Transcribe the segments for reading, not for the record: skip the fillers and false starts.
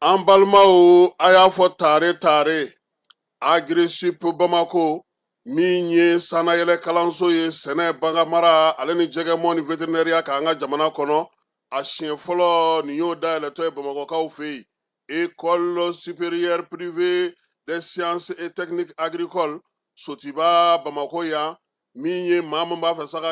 An balimaw, a y'a fɔ tare tare, Agrisip Bamako min ye sannayɛlɛ kalanso ye sɛnɛ, baganmara ale ni jɛgɛmɔ ni vétérinaire k'an ka jamana kɔnɔ, a siɲɛ fɔlɔ nin y'o dayɛlɛtɔ ye Bamakɔkaw fɛ yen. École supérieure privée des sciences et techniques agricoles Sotiba Bamako yan, min ye maa min b'a fɛ sa ka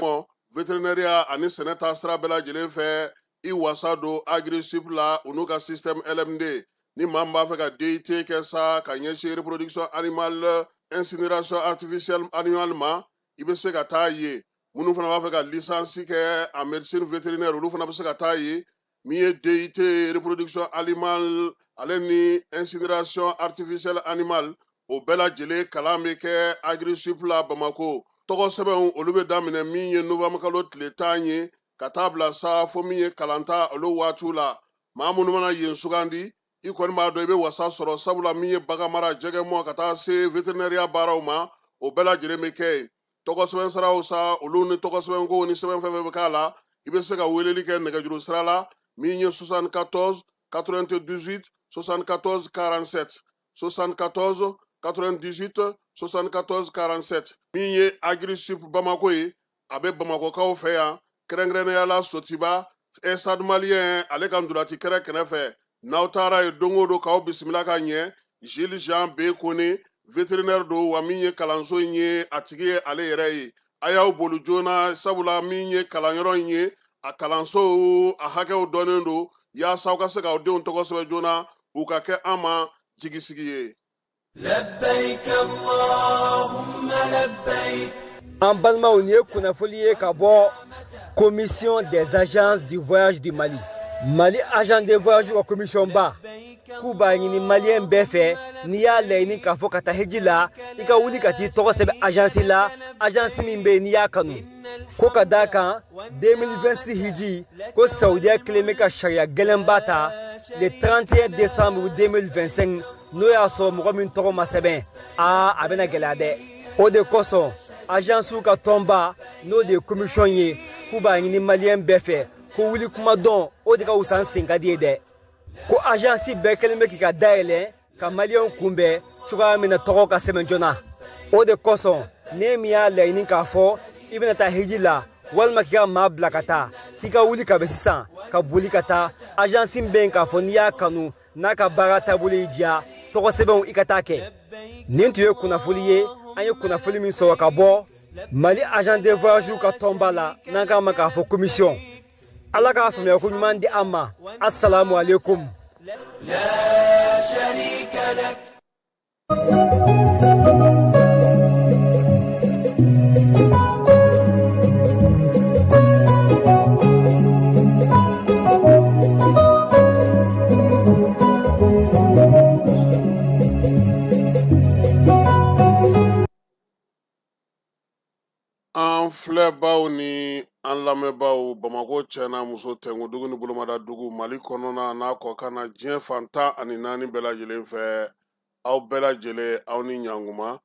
vétérinaire ani sɛnɛ taasira bɛɛ lajɛlen fɛ, i wasa don Agrisip la, u n'u ka système LMD. Ni maa min b'a fɛ ka DIT kɛ sa ka ɲɛsin reproduction animale, incinération artificielle animale ma, i bɛ se ka taa yen. Minnu fana b'a fɛ ka licence kɛ en médecine vétérinaire, olu fana bɛ se ka taa yen. Min ye DIT reproduction animale ale ni incinération artificielle animale, o bɛɛ lajɛlen kalan bɛ kɛ Agrisip la Bamako. Tɔgɔ sɛbɛnw olu bɛ daminɛ min ye novembre kalo tile 10 ye ka taa bila sa fo min ye kalanta olu waatiw la. Maa minnu mana yen sugandi, i kɔni b'a dɔn i bɛ wasa sɔrɔ, sabula min ye bagan mara, jɛgɛmɔ ka taa se vétérinaire baaraw ma, o bɛɛ lajɛlen bɛ kɛ yen. Tɔgɔ sɛbɛn siraw sa, olu ni tɔgɔ sɛbɛnko ni sɛbɛn fɛn fɛn bɛ k'a la, i bɛ se ka weleli kɛ nɛgɛjuru sira la min ye 74 98 74 47, 74 98 74 47. Min ye Agrisip Bamako ye, a bɛ Bamakɔkaw fɛ yan, kɛrɛnkɛrɛnnenya la Sotiba Stade Malien ale ka ntolati kɛrɛ kɛrɛfɛ. N'aw taara yen don o don k'aw bisimila ka ɲɛ, Gilles Jean B Kone, vétérinaire don, wa min ye kalanso in ye a tigi ye ale yɛrɛ ye. A y'aw boli joona, sabula min ye kalanyɔrɔ in ye, a kalanso a hakɛw dɔnnen don, yaasa aw ka se k'aw denw tɔgɔ sɛbɛn joona, u ka kɛ an ma jigisigi ye. Labbaik Allahumma labbaik. An balimaw, nin ye kunnafoli ye ka bɔ Commission des agences du voyage du Mali. Mali agent de voyage ka commission ba k'u b'a ɲini maliyɛn bɛɛ fɛ, n'i y'a laɲini k'a fɔ ka taa hiji la, i ka wuli ka t'i tɔgɔ sɛbɛn agence la, agence min bɛ yen n'i y'a kanu. Ko ka d'a kan 2026 hiji ko Saudiya kelen bɛ ka sariya gɛlɛnba ta le 31 décembre 2025, n'o y'a sɔrɔ mɔgɔ min tɔgɔ ma sɛbɛn, aa, a bɛna gɛlɛya dɛ. O de kosɔn agence ka tɔnba, n'o de ye commission ye, k'u b'a ɲini maliyɛn bɛɛ fɛ ko wuli kuma dɔn, o de ka wusa n sen ka di ye dɛ. Ko agence bɛɛ kɛlen bɛ k'i ka dayɛlɛ ka maliyɛnw kunbɛn cogoya min na tɔgɔ ka sɛbɛn joona. O de kosɔn ne min y'a laɲini k'a fɔ i bɛna taa hiji la walima k'i ka maa bila ka taa, k'i ka wuli ka bɛ sisan ka boli ka taa agence min bɛ yen k'a fɔ n'i y'a kanu, n'a ka baara taabolo y'i diya, tɔgɔ sɛbɛnw i ka taa kɛ. Nin tun ye kunnafoli ye, an ye kunnafoli min sɔrɔ ka bɔ Mali agent de voyage ka tɔnba la, n'an k'a ma k'a fɔ commission. Ala k'a faamuya ko ɲuman di an ma. Assalamu alaikum. La sharika lak. An filɛbaw ni an lamɛnbaw, Bamako cɛna muso, tɛnkudugu ni bolomada dugu, Mali kɔnɔna n'a kɔkan na, diɲɛ fan 14 bɛɛ lajɛlen fɛ, aw bɛɛ lajɛlen, aw ni ɲankuma,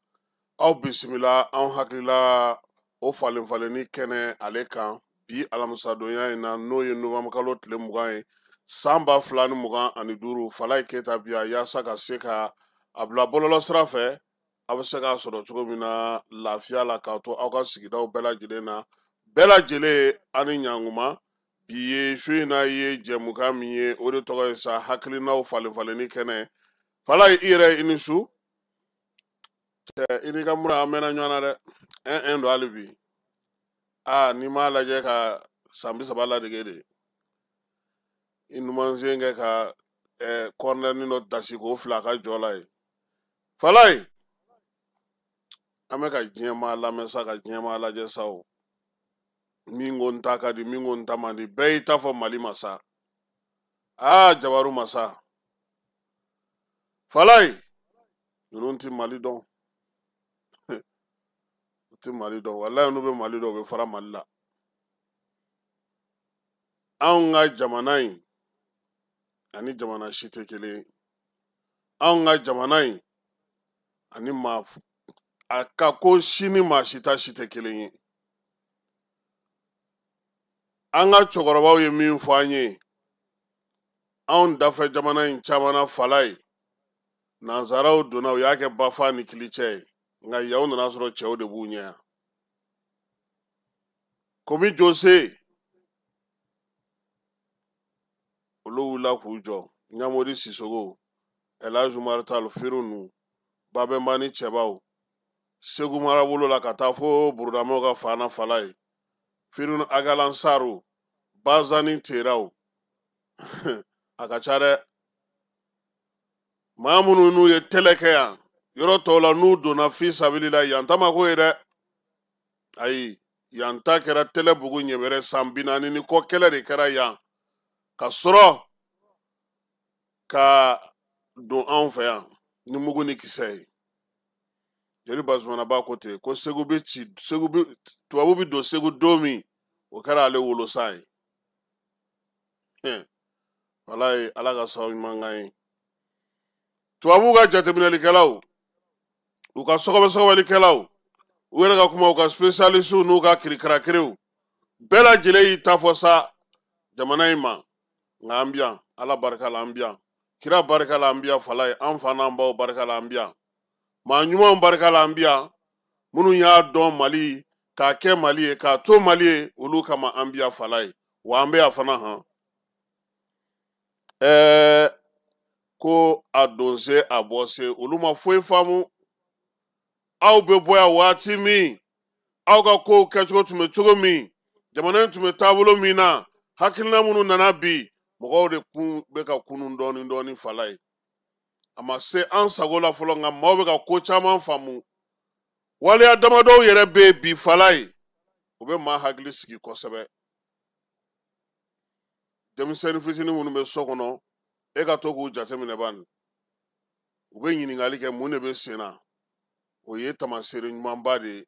aw bisimila anw hakilila o falen falenni kɛnɛ ale kan bi alamisadonya in na, n'o ye novembre kalo tile 20 ye san 2025. Falaye Keyita bi yan yaasa ka se ka a bila bɔlɔlɔ sira fɛ, a bɛ se k'a sɔrɔ cogo min na lafiya la, k'a to aw ka sigidaw bɛɛ lajɛlen na. Bɛɛ lajɛlen ani ɲankuma. Bi ye su in na ye jɛmukan min ye, o de tɔgɔ ye sa hakilinaw falen falenni kɛnɛ. Falaye, i yɛrɛ i ni su. Cɛ, i n'i ka mura, an mɛnna ɲɔgɔn na dɛ. Un un don hali bi. Aa, n'i m'a lajɛ ka san 30 ladege de, i numansen kɛ ka kɔrɔnɛni dɔ dasi k'o fila a ka jɔ la yen. Falaye, an bɛ ka diɲɛmaa lamɛn sa, ka diɲɛmaa lajɛ sa o. Min ko n ta ka di, min ko n ta man di, bɛɛ y'i ta fɔ Mali ma sa. Aa, Jabaru masa Falaye, ninnu ti Mali dɔn, u ti Mali dɔn. Walayi, n'u bɛ Mali dɔn, u bɛ fara Mali la. Anw ka jamana in ani jamana si tɛ kelen ye. Anw ka jamana in ani maa a ka ko si ni maa si ta si tɛ kelen ye. An ka cɛkɔrɔbaw ye min fɔ an ye, anw dafɛ jamana in caman na, Falaye, nansaraw donna, u y'a kɛ bafa ni kilicɛ ye, nka yaw nana sɔrɔ cɛw de b'u ɲɛ yan. Komi Jose, olu wulila k'u jɔ, Ɲamori Sisogo, Elhaji Umar Tal, Firu nu, Babɛnba ni cɛbaw, Segu marabolo la ka taa fo Burudamɛw ka fan na, Falaye, Firu ni Agalansaru, Bazan ni Teraw, a ka ca dɛ. Maa minnu n'u ye tɛlɛ kɛ yan yɔrɔ tɔw la, n'u donna fi sabili la, yan ta ma ko ye dɛ. Ayi, yan ta kɛra tɛlɛbugu ɲɛbɛrɛ, san 40 ni kɔ kɛlɛ de kɛra yan ka sɔrɔ ka don anw fɛ yan ni mugu ni kisɛ ye. Jeli Bazumana ba ko ten ko Segu bɛ ci, Segu bɛ, tubabu bɛ don Segu don min, o kɛra ale wolosan ye. Walayi, Ala ka sababu ɲuman k'an ye. Tubabuw ka jateminɛlikɛlaw, u ka sɔgɔbɛ-sɔgɔbɛlikɛlaw, u yɛrɛ ka kuma, u ka spécialistes n'u ka kirikarakerew bɛɛ lajɛlen y'i ta fɔ sa jamana in ma. Nka an bi yan, Ala barika la an bi yan, kira barika la an bi yan, Falaye, an fa n'an baw barika la an bi yan, maa ɲumanw barika la an bi yan, minnu y'a dɔn Mali k'a kɛ Mali ye, k'a to Mali ye, olu kama an bi yan, Falaye, wa an bɛ yan fana han. Ko a don se a bɔ se, olu ma foyi faamu. Aw bɛ bɔ yan waati min, aw ka kow kɛcogo tun bɛ cogo min, jamana in tun bɛ taabolo min na, hakilina minnu nana bi, mɔgɔw de kun bɛ ka kunun dɔɔni dɔɔni, Falaye. A ma se an sago la fɔlɔ, nka maaw bɛ ka ko caman faamu. Waleya damadɔw yɛrɛ bɛ yen bi, Falaye, o bɛ maa hakili sigi kosɛbɛ. Denmisɛnnin fitinin minnu bɛ so kɔnɔ, e ka to k'u jateminɛ bani, u bɛ ɲininkali kɛ mun de bɛ sen na, o ye tamaseere ɲumanba de ye.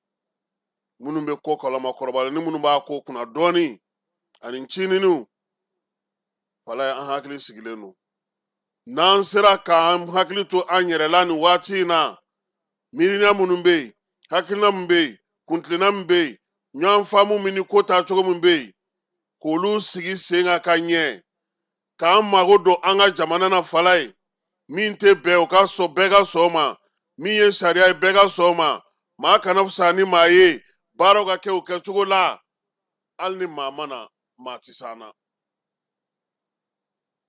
Minnu bɛ ko kalama kɔrɔbalen ni minnu b'a ko kunna dɔɔni ani ncininw, Falaye, an hakili sigilen don. N'an sera k'an hakili to an yɛrɛ la nin waati in na, miirina minnu bɛ yen, hakilina min bɛ yen, kuntilenna min bɛ yen, ɲɔgɔn faamu min ni ko taa cogo min bɛ yen, k'olu sigi sen kan ka ɲɛ, k'an mago don an ka jamana na, Falaye, min tɛ bɛn, o ka sɔn, bɛɛ ka sɔn o ma, min ye sariya ye, bɛɛ ka sɔn o ma, maa kana fisa ni maa ye, baaraw ka kɛ o kɛcogo la, hali ni maa ma na, maa tɛ s'an na.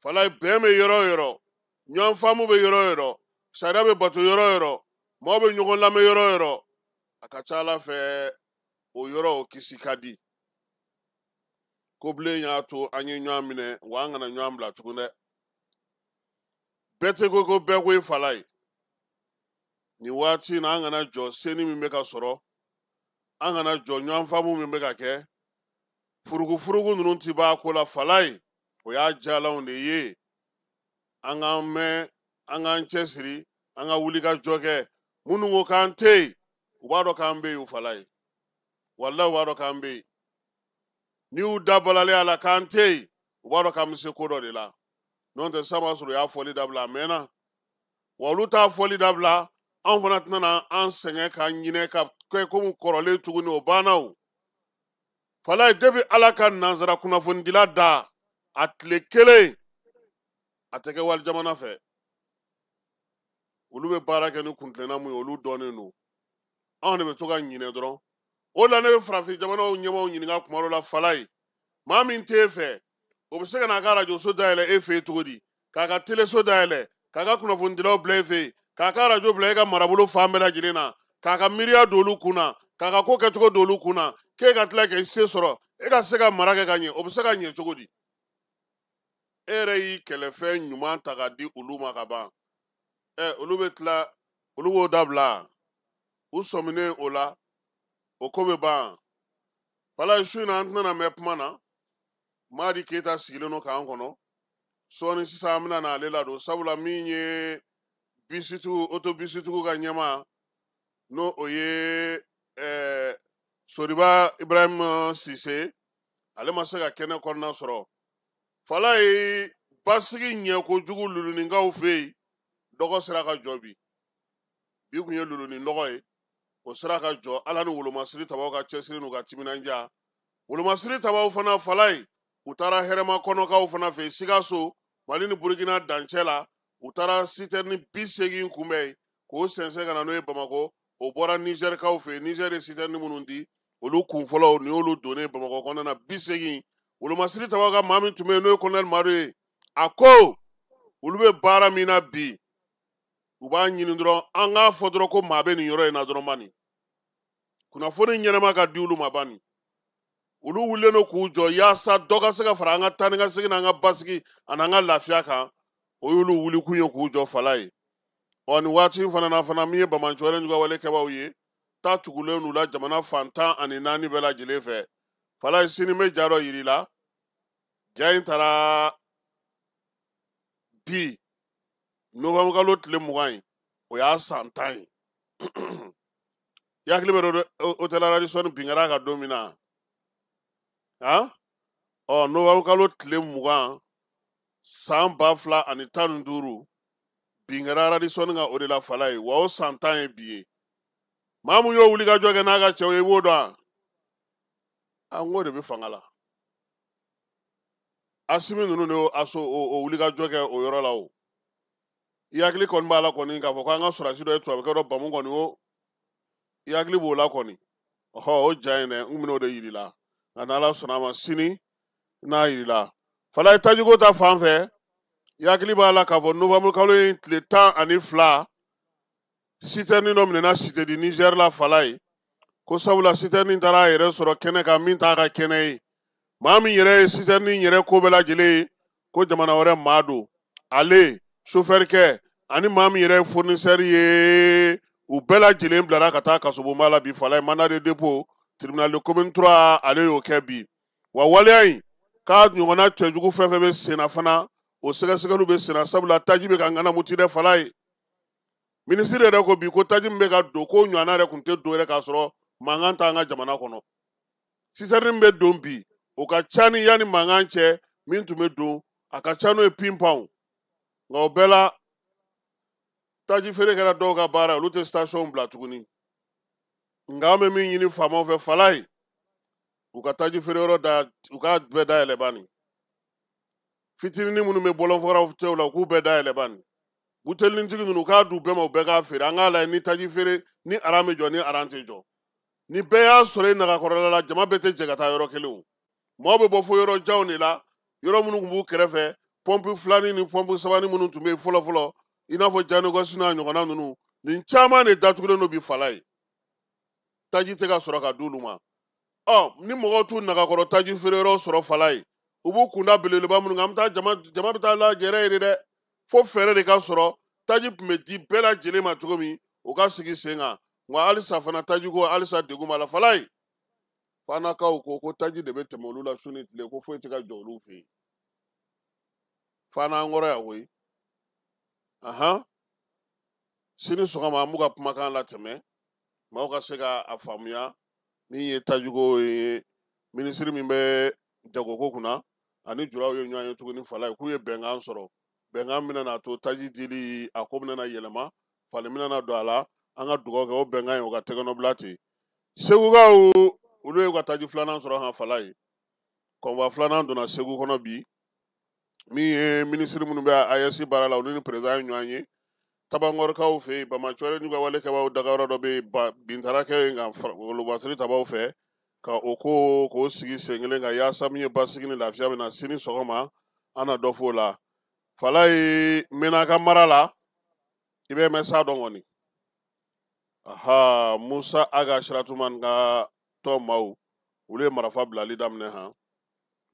Falaye, bɛn bɛ yɔrɔ o yɔrɔ, ɲɔgɔn faamu bɛ yɔrɔ o yɔrɔ, sariya bɛ bato yɔrɔ o yɔrɔ, maaw bɛ ɲɔgɔn lamɛn yɔrɔ o yɔrɔ, a ka ca Ala fɛ o yɔrɔ o kisi ka di. Ko bilen y'a to an ye ɲɔgɔn minɛ, wa an kana ɲɔgɔn bila tugun dɛ. Bɛɛ tɛ ko ko bɛɛ ko ye Falaye. Nin waati in na, an kana jɔ seni min bɛ ka sɔrɔ, an kana jɔ ɲɔgɔn faamu min bɛ ka kɛ, furugufurugu ninnu ti b'a ko la, Falaye, o y'a jalanw de ye. An k'an mɛn, an k'an cɛsiri, an ka wuli ka jɔ kɛ. Minnu ko k'an tɛ yen, u b'a dɔn k'an bɛ yen o, Falaye, walayi, u b'a dɔn k'an bɛ yen. N'i y'u da balalen a la k'an tɛ yen, u b'a dɔn k'an bɛ se ko dɔ de la. N'o tɛ, san b'a sɔrɔ u y'a fɔli dabila a mɛnna, wa olu t'a fɔli dabila, anw fana tɛna na an sɛgɛn ka ɲinɛ ka kɛ komi kɔrɔlen tuguni, o banna o. Falaye, depuis Ala ka nansara kunnafonidila da a tile kelen, a tɛ kɛ wali jamana fɛ. Olu bɛ baara kɛ ni kuntilenna mun ye, olu dɔnnen don. Anw de bɛ to ka ɲinɛ dɔrɔn. O la, ne bɛ farafin jamanaw ɲɛmaaw ɲininka kuma dɔ la, Falaye, maa min t'e fɛ, o bɛ se ka n'a ka arajoso dayɛlɛ e fɛ yen cogo di, k'a ka teleso dayɛlɛ, k'a ka kunnafonidilaw bila e fɛ yen, k'a ka arajo bila e ka marabolo fan bɛɛ lajɛlen na, k'a ka miiriya don olu kun na, k'a ka ko kɛcogo don olu kun na, k'e ka tila k'i se sɔrɔ, e ka se ka mara kɛ ka ɲɛ, o bɛ se ka ɲɛ cogo di? E yɛrɛ y'i kɛlɛfɛn ɲuman ta ka di olu ma ka ban. Olu bɛ tila, olu b'o dabila, u sɔminen o la, o ko bɛ ban. Falaye, su in na an tɛna mɛn kuma na. Madi Keyita sigilen don k'an kɔnɔ sɔɔni sisan, an bɛna n'ale ladon, sabula min ye bisitigiw, otobisitigiw ka ɲɛmaa, n'o o ye Soriba Ibrahim Sise, ale ma se ka kɛnɛ kɔnɔna sɔrɔ. Falaye, basigi ɲɛ kojugu Luluninkaw fɛ yen, dɔgɔ sera ka jɔ bi. Bi kun ye Lulunin dɔgɔ ye, o sera ka jɔ Ala ni wolomasiri tabaw ka cɛsiri n'u ka timinandiya. Wolomasiri tabaw fana, Falaye, u taara Hɛrɛma kɔnɔkaw fana fɛ yen, Sikaso, Mali ni Burukina dancɛ la. U taara sitɛrini 80 kunbɛn k'o sɛnsɛn ka na n'o ye Bamakɔ. O bɔra Nizɛrikaw fɛ yen. Nizɛri ye sitɛrini minnu di, olu kun fɔlɔw nin y'olu donnen Bamakɔ kɔnɔna na, 80. Wolomasiri tabaw ka maa min tun bɛ yen, n'o ye Kolonɛli Madu ye, a ko olu bɛ baara min na bi, u b'a ɲini dɔrɔn an k'a fɔ dɔrɔn ko maa bɛ nin yɔrɔ in na dɔrɔn bani, kunnafoni ɲɛnama ka di olu ma bani. Olu wulilen don k'u jɔ yaasa dɔ ka se ka fara an ka taa ni ka segin n'an ka basigi ani an ka lafiya kan. O y'olu wulikun ye k'u jɔ, Falaye. Ɔ, nin waati in fana na fana, min ye banbaanciwale juguwale kɛbaaw ye, ta tugulen d'u la jamana fan 14 bɛɛ lajɛlen fɛ. Falaye, sini bɛ ja dɔ yir'i la. Ja in taara bi novembre kalo tile 20 ye, o y'a san 10 ye. I hakili bɛ hôtel Radisson bin kɛra a kan don min na, han? Ɔ, novembre kalo tile 20 san 2015, bin kɛra Radisson kan o de la, Falaye. Wa o san 10 ye bi ye. Maa mun y'o wulikajɔ kɛ n'a ka cɛw ye, i b'o dɔn? An k'o de bɛ fanga la. Asimi ninnu de y'o aso o wulikajɔ kɛ o yɔrɔ la. O i hakili kɔni b'a la kɔni k'a fɔ ko an ka sɔrɔdasi dɔ ye tubabukɛ dɔ bamu kɔni, o i hakili b'o la kɔni. Ɔhɔ, o ja in dɛ, n kun bɛn'o de yir'i la, nka n'Ala sɔnna a ma, sini n'a yir'i la. Falaye, tajiko ta fan fɛ, i hakili b'a la k'a fɔ novembre kalo in tile 12, sitɛrini dɔ minɛna Cité du Niger la, Falaye, ko sabula sitɛrini taara a yɛrɛ sɔrɔ kɛnɛ kan min t'a ka kɛnɛ ye. Maa min yɛrɛ ye sitɛrini yɛrɛ ko bɛɛ lajɛlen ye, ko jamana wɛrɛ maa don. Ale sofɛrikɛ ani maa min yɛrɛ ye fournisseur ye, u bɛɛ lajɛlen bilara ka taa kasobonba la bi, Falaye. Mandat de dépôt, tribunal de commune 3 ale y'o kɛ bi. Wa waleya in k'a ɲɔgɔnna cɛjugu fɛn fɛn bɛ sen na fana, o sɛgɛsɛgɛliw bɛ sen na, sabula taji bɛ ka ŋanamuti dɛ, Falaye. Minisiri yɛrɛ ko bi ko taji min bɛ ka don, k'o ɲɔgɔnna yɛrɛ kun tɛ don yɛrɛ k'a sɔrɔ mankan t'an ka jamana kɔnɔ. Sitɛrini min bɛ don bi, o ka ca ni yanni mankan cɛ min tun bɛ don, a ka ca n'o ye pinpanw. Nka o bɛɛ la, taji feere kɛra dɔw ka baara, olu tɛ station bila tuguni. Nka an bɛ min ɲini faamaw fɛ, Falaye, u ka taji feere yɔrɔ da, u k'a bɛɛ dayɛlɛ bani. Fitinin minnu bɛ bɔlɔnfɔraw cɛw la, u k'u bɛɛ dayɛlɛ bani. Butelinitigi ninnu, u k'a d'u bɛɛ ma, u bɛɛ k'a feere. An k'a lajɛ ni taji feere ni aran bɛ jɔ, ni aran tɛ jɔ. Ni bɛɛ y'a sɔrɔ i nagakɔrɔla la, jama bɛɛ tɛ jɛ ka taa yɔrɔ kelen. O maaw bɛ bɔ fo yɔrɔ janw de la, yɔrɔ minnu tun b'u kɛrɛfɛ, pɔnpu filanin ni pɔnpu sabanin minnu tun bɛ yen fɔlɔ fɔlɔ, i n'a fɔ Janegɔsi n'a ɲɔgɔnna ninnu, nin caman de datugulen don bi, Falaye. Taji tɛ ka sɔrɔ ka d'olu ma. Ɔ, ni mɔgɔw t'u nagakɔrɔ taji feere yɔrɔ sɔrɔ, Falaye, u b'u kunda belebeleba minnu kan, an bɛ taa jama bɛ taa lajɛrɛ ye dɛ. Fo fɛɛrɛ de ka sɔrɔ, taji tun bɛ di bɛɛ lajɛlen ma cogo min, o ka sigi sen kan. Nka halisa fana, tajiko halisa degun b'a la, Falaye. Fanakaw ko ko taji de bɛ tɛmɛ olu la su ni tile, ko foyi tɛ ka jɔ olu fɛ yen. Fana an kɔrɔ yan koyi. Ahan, sini sɔgɔma an b'u ka kumakan latɛmɛ, maaw ka se ka a faamuya. Min ye tajiko ye, minisiri min bɛ jagoko kunna ani juraw ye ɲɔgɔn ye tuguni, Falaye, k'u ye bɛnkan sɔrɔ. Bɛnkan bɛna n'a to taji dili a ko bɛna yɛlɛma, falen bɛna na don a la. An ka dugawu kɛ o bɛnkan ye, o ka tɛgɛnɔ bila ten. Segukaw, olu y'u ka taji filanan sɔrɔ han, Falaye. Convoi filanan donna Segu kɔnɔ bi. Min ye minisiri minnu bɛ AES baara la, olu ni président ye ɲɔgɔn ye Tabankɔrɔkaw fɛ yen. Bamacɔre n'u ka wale kɛbaaw dagayɔrɔ dɔ bɛ yen, bin taara kɛ yen nka wolobasiri tabaw fɛ ka o ko k'o sigi sen kelen kan, yaasa min ye basigi ni lafiya bɛ na. Sini sɔgɔma an na dɔ f'o la, Falaye. Menaka mara la, i bɛ mɛn sa dɔn kɔni. Aha, Musa Aga Siratuman ka tɔn maaw, olu ye marifa bilali daminɛ han.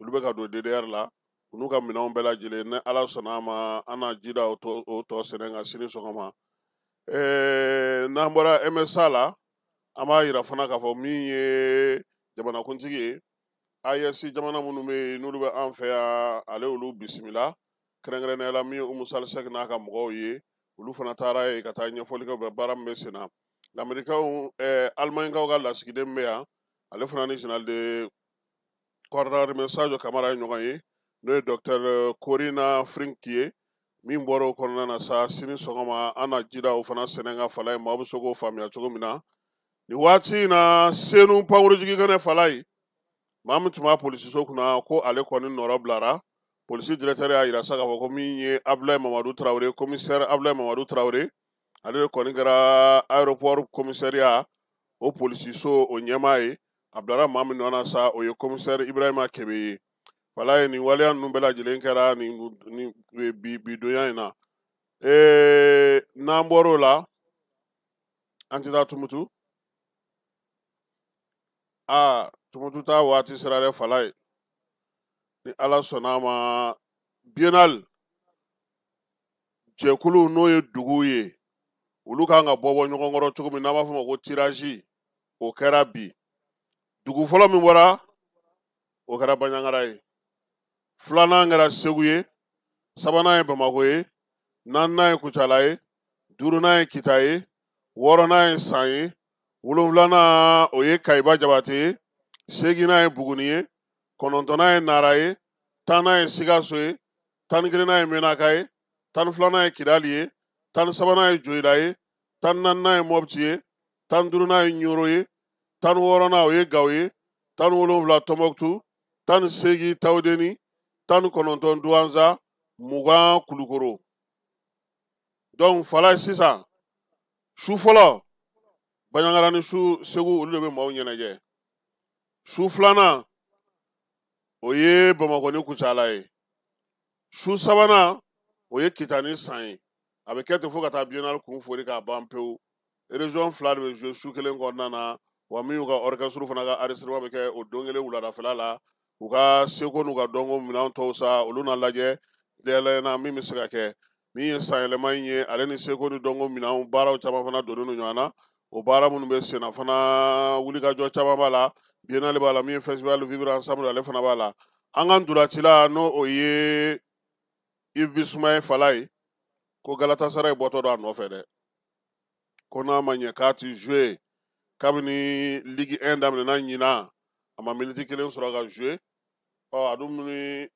Olu bɛ ka don DDR la, u n'u ka minɛnw bɛɛ lajɛlen. Ni Ala sɔnna a ma, an na ji da o tɔ sɛnɛ kan sini sɔgɔma. N'an bɔra MSA la, an b'a yira fana k'a fɔ min ye jamanakuntigi ye. AES jamana minnu bɛ yen n'olu bɛ an fɛ yan, ale olu bisimila kɛrɛnkɛrɛnnenya la min ye Umu Sali Sɛki n'a ka mɔgɔw ye, olu fana taara yen ka taa ɲɛfɔli kɛ u bɛ baara min bɛ sen na. Lamerikaw Alimaɲikaw ka lasigiden bɛ yan, ale fana ni général de corps d'armée Sadio Kamara ye ɲɔgɔn ye, n'o ye docteur Corina Frink ye. Min bɔra o kɔnɔna na sa, sini sɔgɔma an na jida o fana sɛnɛ ka fala ye, maaw bɛ se k'o faamuya cogo min na. Nin waati in na, Senu pankurujigi kɛnɛ fala ye, maa min tun b'a polisiso kunna ko ale kɔni nɔrɔ bilara. Polisi directeur y'a yira sa k'a fɔ ko min ye Abdoulaye Mamadou Traoré, commissaire Abdoulaye Mamadou Traoré, ale de kɔni kɛra aéroport commissariat o polisiso o ɲɛmaa ye. A bilara maa min nɔ na sa, o ye commissaire Ibrahima Kebe ye. Fala ye, nin waleya ninnu bɛɛ lajɛlen kɛra nin bi donya in na. N'an bɔr'o la, an tɛ taa Tumutu. Aa, Tumutu ta waati sera dɛ. Fala ye, ni Ala sɔnna a ma, biennale jɛkulu n'o ye duguw ye, olu kan ka bɔ bɔ ɲɔgɔn kɔrɔ cogo min n'an b'a fɔ o ma ko tirage, o kɛra bi. Dugu fɔlɔ min bɔra, o kɛra Banjagara ye, filanan kɛra Segu ye, sabanan ye Bamakɔ ye, naaninan ye Kucala ye, duurunan ye Kita ye, wɔɔrɔnan ye San ye, wolonfilanan o ye Kayiba Jabate ye, seeginnan ye Buguni ye, kɔnɔntɔnnan ye Nara ye, tannan ye Sikaso ye, 11nan ye Menaka ye, 12nan ye Kidali ye, 13nan ye Joyila ye, 14nan ye Mɔpti ye, 15nan ye Ɲoro ye, 16nan o ye Gawo ye, 17 Tɔnbɔkutu, 18 Tawudeni, 19 Duwanza, 20 Kulukoro. Donc fala sisan, su fɔlɔ Banjagara ni su Segu, olu de bɛ maaw ɲɛnajɛ. Su filanan o ye Bamakɔ ni Kucala ye, su sabanan o ye Kita ni San ye. A bɛ kɛ ten fo ka taa biennale kun fori k'a ban pewu. Région fila de bɛ jouer su kelen kɔnɔna na, wa min y'u ka orchestre fana ka enregistrement bɛ kɛ o don kelen wuladafɛla la. U ka seko n'u ka dɔnko minɛn tɔw sa, olu na lajɛ na min bɛ se ka kɛ. Min ye sanyɛlɛma in ye, ale ni seko ni dɔnko minɛnw baaraw caman fana donnen don ɲɔgɔn na. O baara minnu bɛ senna fana, wulikajɔ caman b'a la. Biennale b'a la, min ye festival vivre ensemble, ale fana b'a la. An ka ntolacila n'o o ye Yves Bissouma ye, fala ye, ko Galatasaray bɔtɔ don a nɔfɛ dɛ, ko n'a ma ɲɛ k'a ti jouer. Kabini Ligue 1 daminɛna ɲinan, a ma miniti kelen sɔrɔ ka jouer. Ɔ a dun ni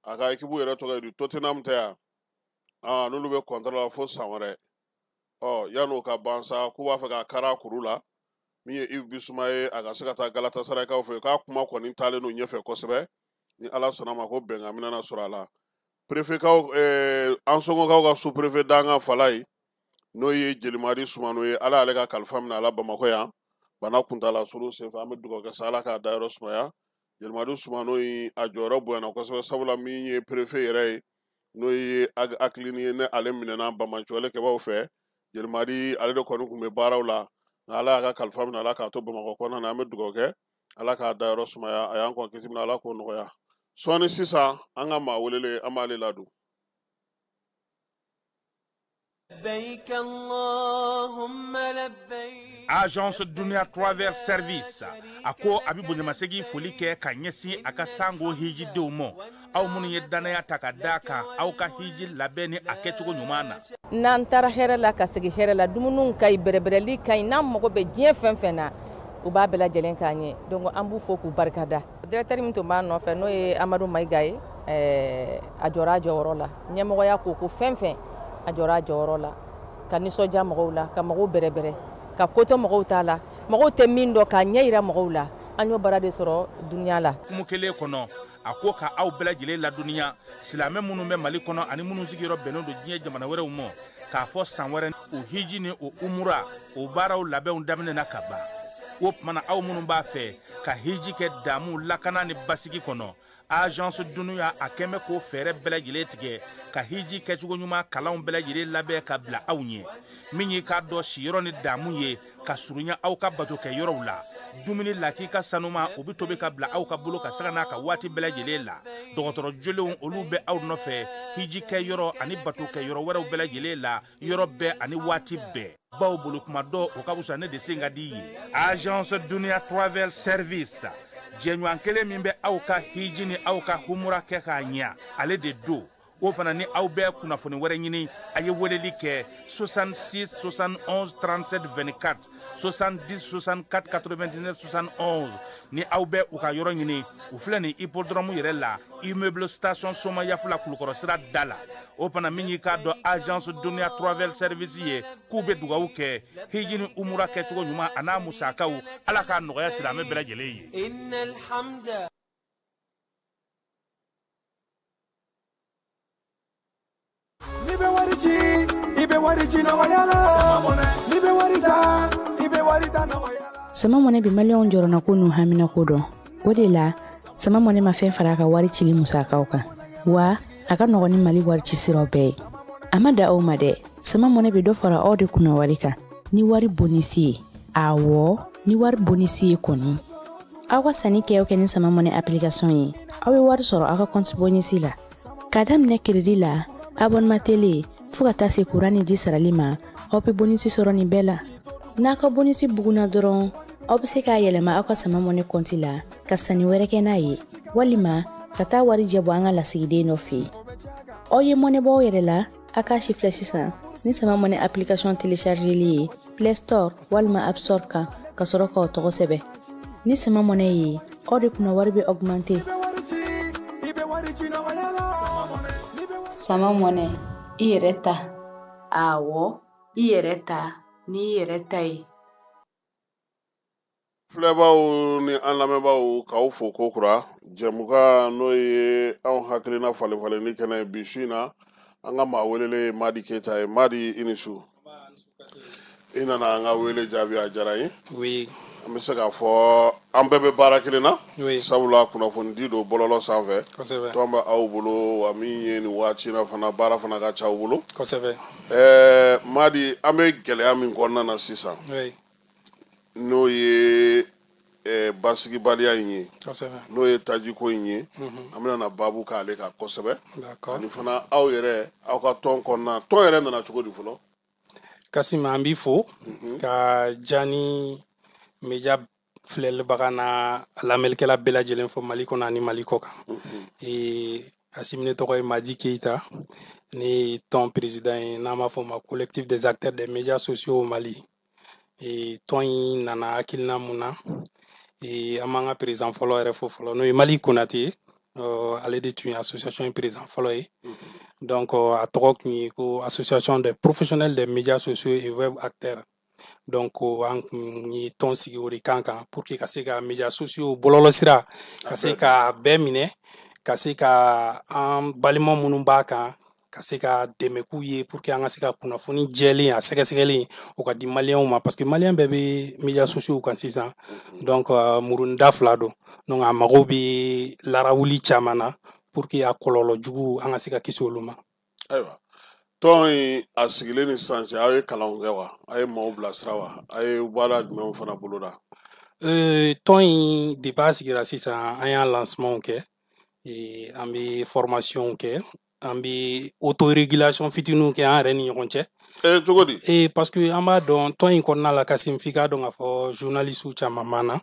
a ka équipe yɛrɛ tɔgɔ ye di, Tottenham tɛ yan, n'olu bɛ contrat la fo san wɛrɛ. Ɔ yan'o ka ban sa, k'u b'a fɛ k'a kari a kuru la. Min ye Yves Bissouma ye, a ka se ka taa Galatasaraykaw fɛ, k'a kuma kɔni taalen don ɲɛfɛ kosɛbɛ. Ni Ala sɔnna ma, ko bɛnkan bɛna sɔrɔ a la. Préfet kaw, Ansongokaw ka sous préfet dankan fala ye, n'o ye Jelimadi Sumano ye, Ala y'ale ka kalifa minɛ a la Bamakɔ yan bana kuntala surun senfɛ. An bɛ dugawu kɛ sa, Ala k'a dayɔrɔ sumaya. Jelimadi Sumano in, a jɔyɔrɔ bonyana kosɛbɛ, sabula min ye préfet yɛrɛ ye, n'o ye Akilini ye, ne ale minɛna banbaanciwale kɛbaw fɛ, Jelimadi ale de kɔni tun bɛ baaraw la. Nka Ala y'a ka kalifa minɛ a la k'a to Bamakɔ kɔnɔna na. An bɛ dugawu kɛ, Ala k'a dayɔrɔ sumaya. A y'an kɔn kisi min na, Ala k'o nɔgɔya. Sɔɔni sisan, an ka maa welelen, an b'ale ladon. Agence Dunia Travel Service a ko a bɛ bonyamasegin foli kɛ ka ɲɛsin a ka sango hijidenw ma, aw minnu ye dannaya ta ka d'a kan aw ka hiji labɛn ni a kɛcogo ɲuman na. N'an taara hɛrɛ la ka segin hɛrɛ la, dumuniw ka ɲi, bɛrɛbɛrɛli ka ɲi, n'an mago bɛ diɲɛ fɛn fɛn na, u b'a bɛɛ lajɛlen k'an ye. Donc an b'u fo k'u barikada. Directeur min tun b'a nɔfɛ, n'o ye Amadu Mayiga ye, a jɔra a jɔyɔrɔ la. Ɲɛmɔgɔya ko fɛn fɛn, a jɔra a jɔyɔrɔ la ka nisɔndiya mɔgɔw la, ka mɔgɔw bɛrɛbɛrɛ, ka kotɔ mɔgɔw t'a la, mɔgɔw tɛ min dɔn k'a ɲɛ yira mɔgɔw la. An y'o baara de sɔrɔ dunuya la. Hukumu kelen kɔnɔ, a ko ka aw bɛɛ lajɛlen ladɔnniya, silamɛ minnu bɛ Mali kɔnɔ ani minnu sigiyɔrɔ bɛnnen don diɲɛ jamana wɛrɛw ma, k'a fɔ san wɛrɛ o hiji ni o umura o baaraw labɛnw daminɛna ka ban. O tuma na, aw minnu b'a fɛ ka hiji kɛ damu, lakana ni basigi kɔnɔ, Agence Dunuya a kɛn bɛ k'o fɛɛrɛ bɛɛ lajɛlen tigɛ ka hiji kɛcogo ɲuman kalanw bɛɛ lajɛlen labɛn ka bila aw ɲɛ. Min y'i k'a dɔn siyɔrɔ ni damu ye ka surunya aw ka bato kɛ yɔrɔw la, Dumuni lakika sanuma o bɛ tobi ka bila aw ka bolo ka saga n'a ka waati bɛɛ lajɛlen la. Dɔgɔtɔrɔ jolenw olu bɛ aw nɔfɛ hiji kɛ yɔrɔ ani bato kɛ yɔrɔ wɛrɛw bɛɛ lajɛlen la, yɔrɔ bɛɛ ani waati bɛɛ. Baw bolo kuma dɔ o ka fisa ne de sen ka di ye. Agence Dunia Travel Service, jɛɲɔgɔn kelen min bɛ aw ka hiji ni aw ka humura kɛ k'a ɲɛ, ale de don. O fana ni aw bɛɛ kunnafoni wɛrɛ ɲini, a ye weleli kɛ 66 71 37 24, 70 64 99 71. Ni aw bɛɛ u ka yɔrɔ ɲini, u filɛ nin hippodrome yɛrɛ la, immeuble station Somayafula Kulukɔrɔ sira da la. O fana min y'i k'a dɔn agence Dunia Travel Service ye, k'u bɛ dugawu kɛ hiji ni umura kɛcogo ɲuman a n'a musakaw, Ala k'a nɔgɔya silamɛ bɛɛ lajɛlen ye. Ni bɛ wari ci, i bɛ wari ci nɔgɔya la. Ni bɛ wari ta, i bɛ wari ta nɔgɔya la. Sama Mɔnɛ bɛ maliyɛnw jɔrɔnako n'u haminako dɔn. O de la, Sama Mɔnɛ ma fɛn fara a ka wari cili musakaw kan. Wa a ka nɔgɔn ni Mali wari ci siraw bɛɛ ye. A ma da aw ma dɛ. Sama Mɔnɛ bɛ dɔ fara aw de kunna wari kan ni wari bonisi ye. Awɔ, ni wari bonisi ye kɔni. Aw ka sanni kɛ o kɛ ni Sama Mɔnɛ application ye, aw bɛ wari sɔrɔ aw ka compte bonisi la. K'a daminɛ crédit la, abonnement télé, fo ka taa se courant ni ji sarali ma, aw bɛ bonisi sɔrɔ nin bɛɛ la. N'a ka bonisi bugunna dɔrɔn, aw bɛ se k'a yɛlɛma aw ka Sama Mɔnɛ compte la ka sanni wɛrɛ kɛ n'a ye, walima ka taa wari jɛ bɔ an ka lasigiden dɔ fɛ yen. Aw ye mɔnɛ bɔ aw yɛrɛ la, a k'a si filɛ sisan ni Sama Mɔnɛ application téléchargeli ye Play Store walima App Store kan ka sɔrɔ k'aw tɔgɔ sɛbɛn. Ni Sama Mɔnɛ ye, aw de kunna wari bɛ augmenter. Sama Mɔnɛ, i yɛrɛ ta. Awɔ, i yɛrɛ ta n'i yɛrɛ ta ye. Filɛbaw ni an lamɛnbaaw, k'aw fo kokura. Jɛmukan n'o ye anw hakilina falen falenni kɛnɛ ye bi su in na, an ka maa welelen ye Madi Keyita ye. Madi, i ni su. I nana an ka wele jaabi, a diyara n ye. Oui. An bɛ se k'a fɔ an bɛɛ bɛ baara kelen na. Oui. Sabula kunnafonidi don bɔlɔlɔ sanfɛ. Kosɛbɛ. Tɔn bɛ aw bolo, wa min ye nin waati in na fana, baara fana ka ca aw bolo. Kosɛbɛ. Madi, an bɛ gɛlɛya min kɔnɔna na sisan. Oui. N'o ye basigibaliya in ye. Kosɛbɛ. N'o ye tajiko in ye. An bɛna na baabu k'ale kan kosɛbɛ. D'accord. Ani fana aw yɛrɛ, aw ka tɔn kɔnɔna, tɔn yɛrɛ nana cogo di fɔlɔ? Kassim, an b'i fo ka Jani Media filɛlibaga n'a lamɛnnikɛla bɛɛ lajɛlen fo Mali kɔnɔ ani Mali kɔ kan. Kassim, ne tɔgɔ ye Madi Keyita, ne ye tɔn président ye n'an b'a fɔ o ma collectif des acteurs des médias sociaux au Mali. Tɔn in nana hakilina mun na, an b'an ka président fɔlɔ yɛrɛ fo fɔlɔ, n'o ye Mali Konate ye. Ale de tun ye association in président fɔlɔ ye. Donc a tɔgɔ tun ye ko association des professionnels des médias sociaux et web acteurs. Donc an kun ye tɔn sigi o de kan pour que ka se ka médias sociaux bɔlɔlɔ sira ka se ka bɛɛ minɛ, ka se ka an balima minnu b'a kan ka se ka dɛmɛ k'u ye pour que an ka se ka kunnafoni jɛlen a sɛgɛsɛgɛlen o ka di maliyɛnw ma, parce que maliyɛn bɛɛ bɛ médias sociaux kan sisan. Donc muruni da fila don, donc a mago bɛ larawuli caman na pour que a kɔlɔlɔ jugu an ka se ka kisi olu ma. Ayiwa, tɔn in a sigilen ni sisan cɛ, aw ye kalanw kɛ wa? A ye maaw bilasira wa? A ye baara jumɛnw fana boloda? Tɔn in depuis a sigira sisan, an y'a lancement kɛ, an bɛ formation kɛ, an bɛ autorégulation fitininw kɛ an yɛrɛ ni ɲɔgɔn cɛ. Cogo di? Parce que an b'a dɔn tɔn in kɔnɔna la, Kassim, f'i k'a dɔn k'a fɔ journaliste caman b'an na,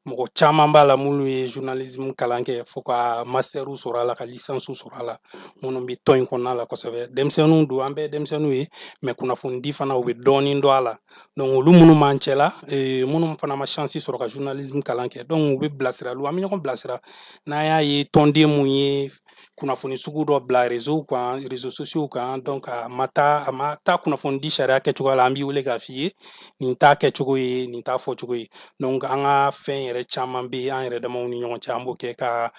mɔgɔ caman b'a la minnu ye journalisme kalan kɛ fo ka master sɔrɔ a la, ka licence sɔrɔ a la, minnu bɛ tɔn in kɔnɔna la kosɛbɛ. Denmisɛnninw don, an bɛɛ ye denmisɛnninw ye, mais kunnafonidi fana u bɛ dɔɔnin dɔn a la. Donc olu minnu b'an cɛ la, minnu fana ma chance sɔrɔ ka journalisme kalan kɛ, donc u bɛ bilasiraliw, an bɛ ɲɔgɔn bilasira. N'an y'a ye tɔnden mun ye kunnafoni sugu dɔ bila réseau kan, réseaux sociaux kan, donc a ma taa kunnafoni di sariya kɛcogoya la, an b'i wele k'a f'i ye nin t'a kɛcogo ye, nin t'a fɔcogo ye. Donc an ka fɛn yɛrɛ caman bɛ an yɛrɛ damaw ni ɲɔgɔn cɛ, an b'o kɛ. Ka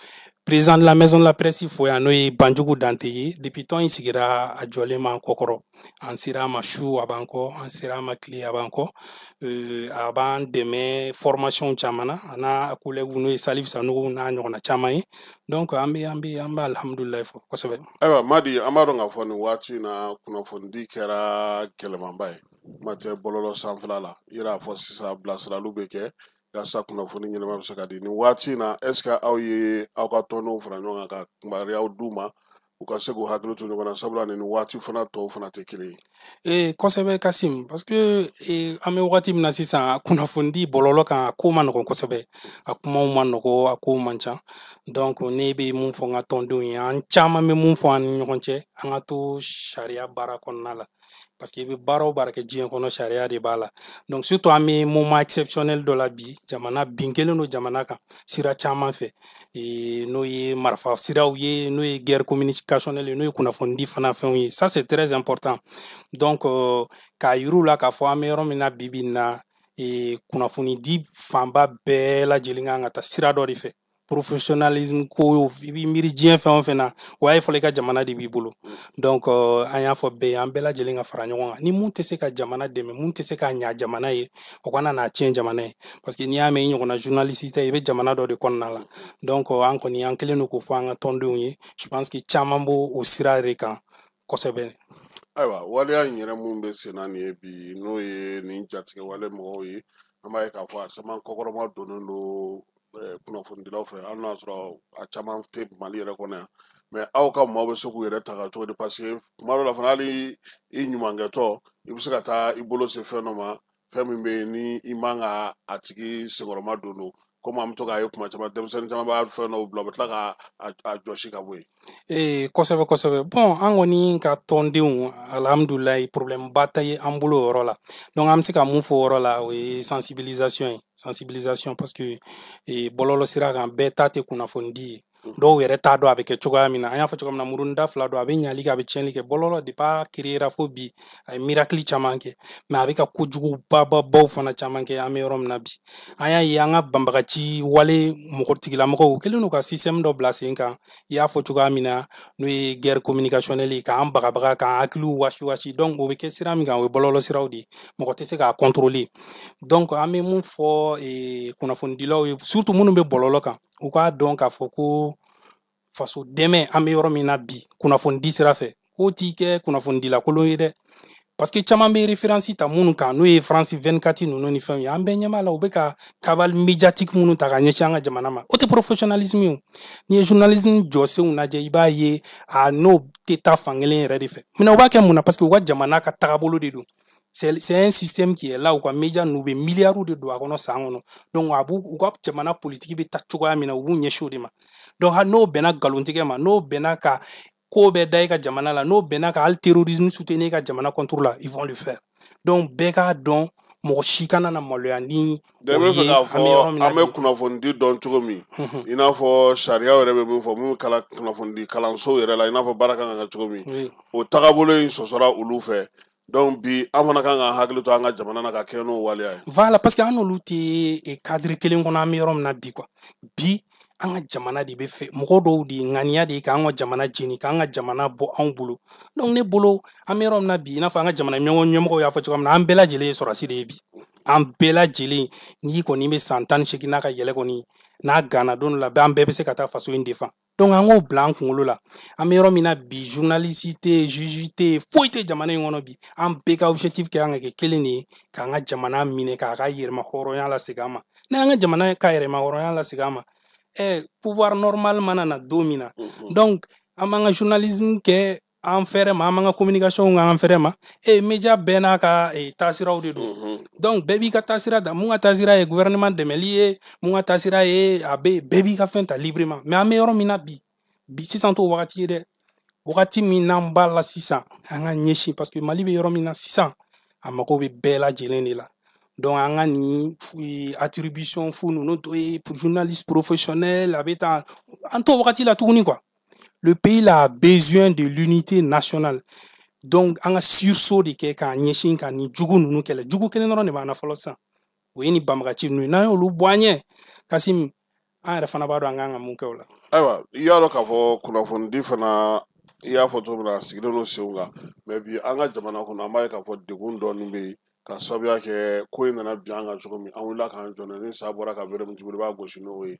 président de la maison de la presse fo yan, n'o ye Banjugu Dante ye. Depuis tɔn in sigira, a jɔlen b'an kɔkɔrɔ, an sera a ma su a b'an kɔ, an sera a ma tile a b'an kɔ. A b'an dɛmɛ formation caman na, a n'a collègue n'o ye Salif Sanogo n'a ɲɔgɔnna caman ye. Donc an bɛ alhamdulilayi fɔ kosɛbɛ. Ayiwa Madi, an b'a dɔn k'a fɔ nin waati in na kunnafonidi kɛra gɛlɛmanba ye, kuma tɛ bɔlɔlɔ sanfɛla la. I yɛrɛ y'a fɔ sisan, bilasiraliw bɛ kɛ, Yaasa kunnafoni ɲɛnama bɛ se ka di nin waati in na, est ce que aw ye aw ka tɔndenw fara ɲɔgɔn kan ka kibaruyaw d'u ma, u ka se k'u hakili to ɲɔgɔn na, sabula nin waati fana tɔw fana tɛ kelen ye? Ee, kosɛbɛ Kasim, parce que an bɛ wagati min na sisan, kunnafonidi bɔlɔlɔ kan, a ko ma nɔgɔn kosɛbɛ, a kumaw ma nɔgɔ, a kow man ca. Donc ne bɛ mun fɔ n ka tɔndenw ye, an caman bɛ mun fɔ an ni ɲɔgɔn cɛ, an ka to sariya baara kɔnɔna la, parce que i bɛ baara o baara kɛ diɲɛ kɔnɔ, sariya de b'a la. Donc surtout an bɛ moment exceptionnel dɔ la bi, jamana bin kelen don jamana kan sira caman fɛ, n'o ye marifa siraw ye, n'o ye guerre communicationnelle ye, n'o ye kunnafonidi fana fɛnw ye. Ça, c'est très important. Donc k'a yir'u la k'a fɔ an bɛ yɔrɔ min na bi bi in na, kunnafonidi fanba bɛɛ lajɛlen kan ka taa sira dɔ de fɛ, professionnalisme ko. I b'i miiri diɲɛ fɛn o fɛn na, o y'a ye fɔlɔ i ka jamana de b'i bolo. Donc an y'a fɔ bɛɛ ye, an bɛɛ lajɛlen ka fara ɲɔgɔn kan. Ni mun tɛ se ka jamana dɛmɛ, mun tɛ se ka ɲa jamana ye, o kana n'a tiɲɛ jamana ye, parce que n'i y'a mɛn i ɲɔgɔnna journaliste tɛ, i bɛ jamana dɔ de kɔnɔna la. Donc an kɔni, an kɛlen don k'o fɔ an ka tɔndenw ye. Je pense que caman b'o o sira de kan kosɛbɛ. Ayiwa, waleya in yɛrɛ mun bɛ sen na nin ye bi, n'o ye nin jatigɛ wale mɔgɔw ye, an b'a ye k'a fɔ a caman kɔkɔrɔma donnen don kunnafonidilaw fɛ, hali n'a sɔrɔ a caman tɛ Mali yɛrɛ kɔnɔ yan. Mais aw ka maaw bɛ se k'u yɛrɛ ta ka cogo di? Parce que kuma dɔ la fana, hali i ɲumankɛtɔ, i bɛ se ka taa i bolo se fɛn dɔ ma, fɛn min bɛ yen ni i man ka a tigi senkɔrɔma don. Komi an bɛ to k'a ye kuma caman, denmisɛnnin caman b'a fɛn dɔw bila, u bɛ tila ka a jɔsi ka bɔ yen. Ee, kosɛbɛ kosɛbɛ. Bon, an kɔni ka tɔndenw, alhamdulilayi, problème ba tɛ ye an bolo o yɔrɔ la. Donc an bɛ se ka mun fɔ o yɔrɔ la, o ye sensibilisation ye, sensibilisation, parce que bɔlɔlɔ sira kan, bɛɛ ta tɛ kunnafonidi ye. Dɔw yɛrɛ t'a dɔn a bɛ kɛ cogoya min na. An y'a fɔ cogoya min na, muruni da fila don, a bɛ ɲali kɛ, a bɛ tiɲɛli kɛ. Bɔlɔlɔ, depuis a créera fo bi, a ye miracle caman kɛ, mais a bɛ ka kojugu bababaw fana caman kɛ. An bɛ yɔrɔ min na bi, an y'a ye an ka banbagaci wale mɔgɔ tigilamɔgɔw kɛlen don ka système dɔ bila sen kan, i y'a fɔ cogoya min na, n'o ye guerre communicationnelle ye, k'an bagabaga, k'an hakiliw wasi wasi. Donc o bɛ kɛ sira min kan, o ye bɔlɔlɔ siraw de ye, mɔgɔ tɛ se k'a contrôler. Donc an bɛ mun fɔ kunnafonidilaw ye, surtout minnu bɛ bɔlɔlɔ kan, u k'a dɔn k'a fɔ ko faso dɛmɛ, an bɛ yɔrɔ min na bi, kunnafonidi sira fɛ, k'o t'i kɛ kunnafonidila kolon ye dɛ, parce que caman bɛ référence ta minnu kan, n'o ye France 24 ninnu ni fɛnw ye, an bɛɛ ɲɛ b'a la, u bɛ ka cabale médiatique minnu ta ka ɲɛsin an ka jamana ma, o tɛ professionnalisme ye. O n'i ye journalisme jɔsenw lajɛ, i b'a ye a n'o tɛ taa fankelen yɛrɛ de fɛ. Munna u b'a kɛ? Mun na? Parce que u ka jamana ka tagabolo de don. C'est un système qui est là, u ka média ninnu bɛ miliyariw de don a kɔnɔ san kɔnɔ. Donc a b'u u ka jamana politique bɛ taa cogoya min na, u b'u ɲɛsin o de ma. Donc hali n'o bɛnna nkalontigɛ ma, n'o bɛnna ka ko bɛɛ da i ka jamana la, n'o bɛnna ka hali terrorisme soutenir i ka jamana contre la, ils vont le faire. Donc bɛɛ k'a dɔn, mɔgɔ si kana na maloya ni o bɛ fɛ k'a fɔ an bɛ kunnafonidi dɔn cogo min, i n'a fɔ sariya yɛrɛ bɛ min fɔ, min bɛ kalan kunnafonidi kalansow yɛrɛ la, i n'a fɔ baara kan ka kɛ cogo min, o tagabolo in sɔsɔra olu fɛ. Donc bi, an fana kan k'an hakili to an ka jamana na ka kɛ n'o waleya ye. Voilà, parce que an n'olu tɛ cadre kelen kɔnɔ. An bɛ yɔrɔ min na bi quoi, bi an ka jamana de bɛ fɛ mɔgɔ dɔw de ŋaniya de ye k'an ka jamana jeni, k'an ka jamana bɔ anw bolo. Donc ne bolo, an bɛ yɔrɔ min na bi, i n'a fɔ an ka jamana ɲɛmɔgɔw y'a fɔ cogoya min na, an bɛɛ lajɛlen ye sɔrɔdasi de ye bi. An bɛɛ lajɛlen, n'i kɔni bɛ san 18 n'a ka yɛlɛ kɔni, n'a ganna don dɔ la, an bɛɛ bɛ se ka taa faso in défend. Donc an k'o bila an kunkolo la. An bɛ yɔrɔ min na bi, journaliste tɛ, juge tɛ, foyi tɛ jamana in kɔnɔ bi. An bɛɛ ka objectif kɛ kan ka kɛ kelen de ye, k'an ka jamana minɛ, k'a ka yɛrɛma hɔrɔnya lasegin an ma. N'an ka jamana ka yɛrɛma hɔrɔnya lasegin an ma, pouvoir normal mana na don min na, donc an b'an ka journalisme kɛ an fɛrɛ ma, an b'an ka communication kɛ an fɛrɛ ma. Média bɛɛ n'a ka taasiraw de don. Donc bɛɛ b'i ka taasira da. Mun ka taasira ye gouvernement dɛmɛli ye, mun ka taasira ye, a bɛ bɛɛ b'i ka fɛn ta librement. Mais an bɛ yɔrɔ min na bi, bi sisan t'o wagati ye dɛ. Wagati min n'an b'a la sisan, an ka ɲɛsin, parce que Mali bɛ yɔrɔ min na sisan, a mago bɛ bɛɛ lajɛlen de la. Donc an ka nin attribution fu ninnu to ye, journaliste professionnel a bɛ tan, an t'o wagati la tuguni quoi. Le pays là a besoin de l'unité nationale. Donc an ka sursaut de kɛ k'an ɲɛsin ka nin jugu ninnu kɛlɛ. Jugu kelen dɔrɔn de b'an na fɔlɔ sisan, o ye nin banbagaci ninnu ye. N'an y'olu bɔ an ɲɛ, Kasim, an yɛrɛ fana b'a dɔn an kan ka mun kɛ o la. Ayiwa, i y'a dɔn k'a fɔ kunnafonidi fana, i y'a fɔ cogo min na, a sigilen don senw kan. Mais bi, an ka jamana kɔnɔ, an b'a ye k'a fɔ degun dɔɔnin bɛ yen, ka sababuya kɛ ko in nana bin an kan cogo min, an wulila k'an jɔ ni sa bɔra ka bere min tuguni, i b'a gosi n'o ye.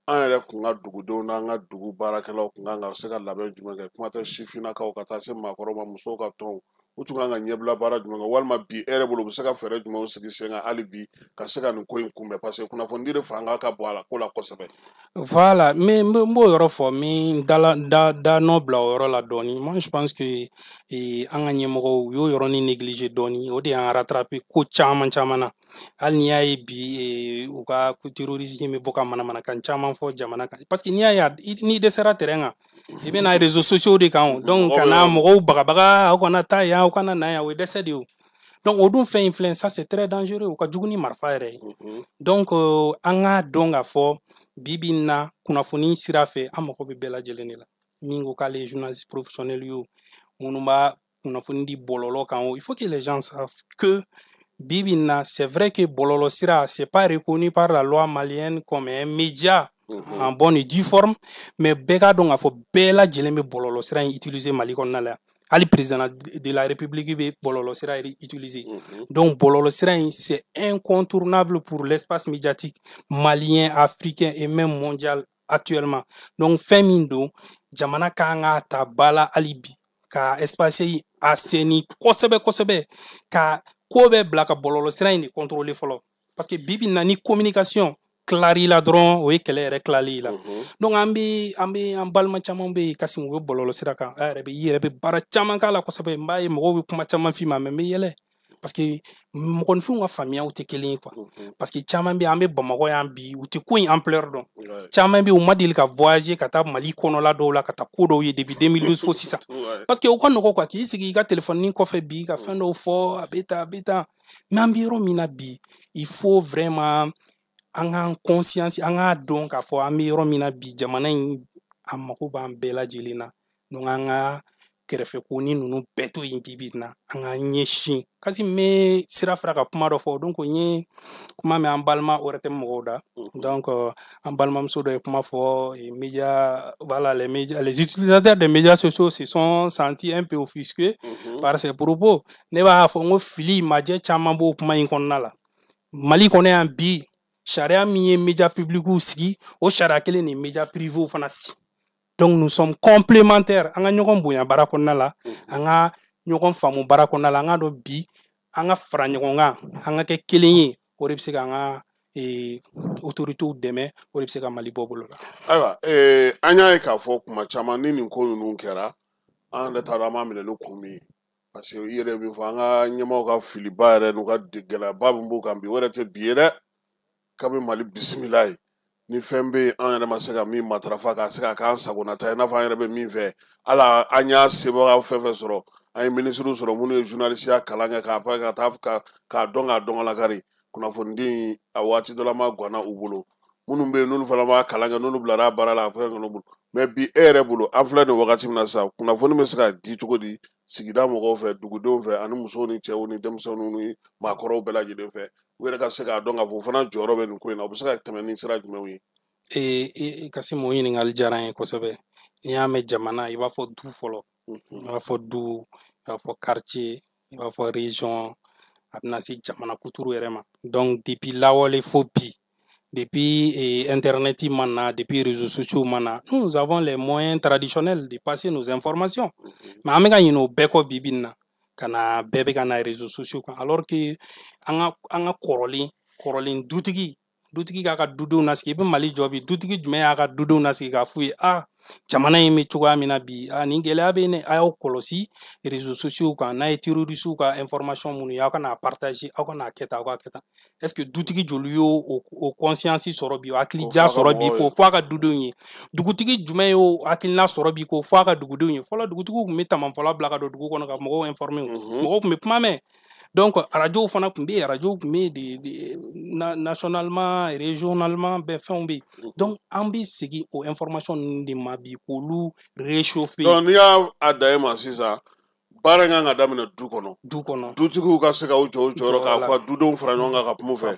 An yɛrɛ kun ka dugudenw n'an ka dugu baarakɛlaw kun kan ka se ka labɛn jumɛn kɛ? Kuma tɛ sifinnakaw ka taa se maakɔrɔw ma, musow ka tɔnw, U tun kan ka ɲɛbila baara jumɛn kan, walima bi e yɛrɛ bolo u bɛ se ka fɛɛrɛ jumɛnw sigi sen kan hali bi ka se ka nin ko in kunbɛn, parce que kunnafonidi de fanga ka bon a la ko la kosɛbɛ. Voilà, mais n b'o yɔrɔ fɔ, n da da nɔ bila o yɔrɔ la dɔɔni. Moi, je pense que an ka ɲɛmɔgɔw u y'o yɔrɔnin négliger dɔɔni, o de y'an rattraper ko caman caman na. Hali n'i y'a ye bi u ka terrorisme bɛ bɔ ka manamanakan caman fɔ jamana kan, parce que n'i y'a ye n'i dɛsɛra terrain kan, i bɛ na réseaux sociaux de kan o. Donc ka na mɔgɔw bagabaga, aw kana taa yan, aw kana na yan, o ye dɛsɛ de ye o. Donc o dun fɛn in filɛ, ça c'est très dangereux, o ka jugu ni marifa yɛrɛ ye. Donc an k'a dɔn k'a fɔ bi bi in na, kunnafoni sira fɛ, an mago bɛ bɛɛ lajɛlen de la. Min ko k'ale ye journaliste professionnel ye o, minnu b'a kunnafoni di bɔlɔlɔ kan o, il faut que les gens savent que bi bi in na, c'est vrai que bɔlɔlɔ sira, c'est pas reconnu par la loi malienne comme un média en bonne et due forme, mais bɛɛ k'a dɔn k'a fɔ bɛɛ lajɛlen bɛ bɔlɔlɔ sira in utiliser Mali kɔnɔna la. Hali président de la République bɛ bɔlɔlɔ sira utiliser. Donc bɔlɔlɔ sira in, c'est incontournable pour l'espace médiatique malien, africain et même mondial actuellement. Donc fɛn min don, jamana kan k'a ta ba la hali bi ka espace in assainir kosɛbɛ kosɛbɛ, ka ko bɛɛ bila ka bɔlɔlɔ sira in de contrôler fɔlɔ, parce que bi bi in na, ni communication tilar'i la dɔrɔn, o ye kɛlɛ yɛrɛ tilali i la. Donc an bɛ an balima caman bɛ yen, Kasim, u bɛ bɔlɔlɔ sira kan, a yɛrɛ bɛ i yɛrɛ bɛ baara caman k'a la kosɛbɛ. N b'a ye mɔgɔw bɛ kuma caman f'i ma, mais n bɛ yɛlɛ, parce que mɔgɔninfinw ka faamuyaw tɛ kelen ye quoi, parce que caman bɛ yen, an bɛ Bamakɔ yan bi, u tɛ ko in ampleur dɔn. Caman bɛ yen, u ma deli ka voyager ka taa Mali kɔnɔla dɔw la ka taa ko dɔw ye depuis 2012 fo sisan, parce que o ka nɔgɔ quoi, k'i sigi i ka téléphone kɔfɛ bi ka fɛn dɔw fɔ, a bɛ tan, a bɛ tan. Mais an bɛ yɔrɔ min na bi, il faut vraiment an k'an conscience, an k'a dɔn k'a fɔ an bɛ yɔrɔ min na bi, jamana in a mago b'an bɛɛ lajɛlen na. Donc an ka kɛrɛfɛ ko ni ninnu bɛɛ to yen bi bi in na, an k'an ɲɛsin. Kasi n bɛ sira fara ka kuma dɔ fɔ. Donc n ye kuma mɛn an balima ORTM mɔgɔw da. Donc an balimamuso dɔ ye kuma fɔ, média, voilà, les médias, les utilisateurs des médias sociaux se sont sentis un peu offusqués par ces propos. Ne b'a fɔ n ko fili majɛ caman b'o kuma in kɔnɔna la. Mali kɔnɔ yan bi, sariya min ye média publics sigi, o sariya kelen de ye média privés fana sigi. Donc nous sommes complémentaires. An ka ɲɔgɔn bonya baara kɔnɔna la, an ka ɲɔgɔn faamu baara kɔnɔna la, an ka dɔn bi an ka fara ɲɔgɔn kan, an ka kɛ kelen ye. O de bɛ se k'an ka autorités dɛmɛ, o de bɛ se ka Mali bɔ bolo la. Ayiwa, an y'a ye k'a fɔ kuma caman ni nin ko ninnu kɛra, an yɛrɛ t'a dɔn an b'a minɛ ni kun min ye, parce que i yɛrɛ min fɔ, an ka ɲɛmaaw ka filiba yɛrɛ n'u ka gɛlɛyaba min b'u kan bi, o yɛrɛ tɛ bi ye dɛ. Kabi Mali bisimila ye, ni fɛn bɛ yen, an yɛrɛ ma se ka min matarafa ka se ka k'an sagonata ye, i n'a fɔ an yɛrɛ bɛ min fɛ. Hali an y'a sebaga fɛn fɛn sɔrɔ, an ye minisiriw sɔrɔ minnu ye journalisiya kalan kɛ k'a fɔ ka taa k'a dɔn k'a dɔn lakari kunnafonidi, a waati dɔ la ma ganna u bolo. Minnu bɛ yen, n'olu fana b'a kalan kɛ, n'olu bilara baara la, a fɛn ninnu bolo. Mais bi, e yɛrɛ bolo, an filɛ nin wagati min na sisan, kunnafoni bɛ se ka di cogo di sigida mɔgɔw fɛ, dugudenw fɛ, ani musow ni cɛw ni denmisɛnninw ni maakɔrɔw bɛɛ lajɛlen fɛ, u yɛrɛ ka se k'a dɔn k'a fɔ u fana jɔyɔrɔ bɛ nin ko in na? U bɛ se ka tɛmɛ ni sira jumɛnw ye? Ee, Kasimu, o ɲininkali diyara n ye kosɛbɛ. N'i y'a mɛn jamana, i b'a fɔ du fɔlɔ, i b'a fɔ du, i b'a fɔ quartier, i b'a fɔ région, a bɛna se jamana kuturu yɛrɛ ma. Donc depuis lawale fo bi, depuis internet ma na, depuis réseaux sociaux ma na, nous avons les moyens traditionnels de passer nos informations, mais an bɛ ka ɲinɛ o bɛɛ kɔ bi bi in na, ka na bɛɛ bɛ ka na réseaux sociaux kan, alors que an ka kɔrɔlen dutigi k'a ka dudenw nasigi. I bɛ Mali jɔ bi, dutigi jumɛn y'a ka dudenw nasigi k'a f'u ye: a jamana in bɛ cogoya min na bi, a nin gɛlɛya bɛ yen dɛ, a y'aw kɔlɔsi réseaux sociaux kan, n'a ye terroristes ka information minnu ye, aw kana partager, aw kana kɛ tan, aw ka kɛ tan. Est ce que dutigi joli y'o o conscience sɔrɔ bi, o hakilija sɔrɔ bi k'o fɔ a ka dudenw ye? Dugutigi jumɛn y'o hakilina sɔrɔ bi k'o fɔ a ka dugudenw ye? Fɔlɔ, dugutigiw tun bɛ tamanfɔla bila ka don dugu kɔnɔ ka mɔgɔw informer, mɔgɔw tun bɛ kuma mɛn. Donc arajow fana tun bɛ yen, arajow tun bɛ yen de nationalement, régionalement, bɛɛ fɛnw bɛ yen. Donc an bɛ segin o information ninnu de ma bi k'olu réchauffer. Donc n'i y'a a dan e ma sisan, baara in kan ka daminɛ du kɔnɔ. Du kɔnɔ. Dutigiw ka se ka u jɔ u jɔyɔrɔ k'a ka dudenw fara ɲɔgɔn kan ka kuma u fɛ,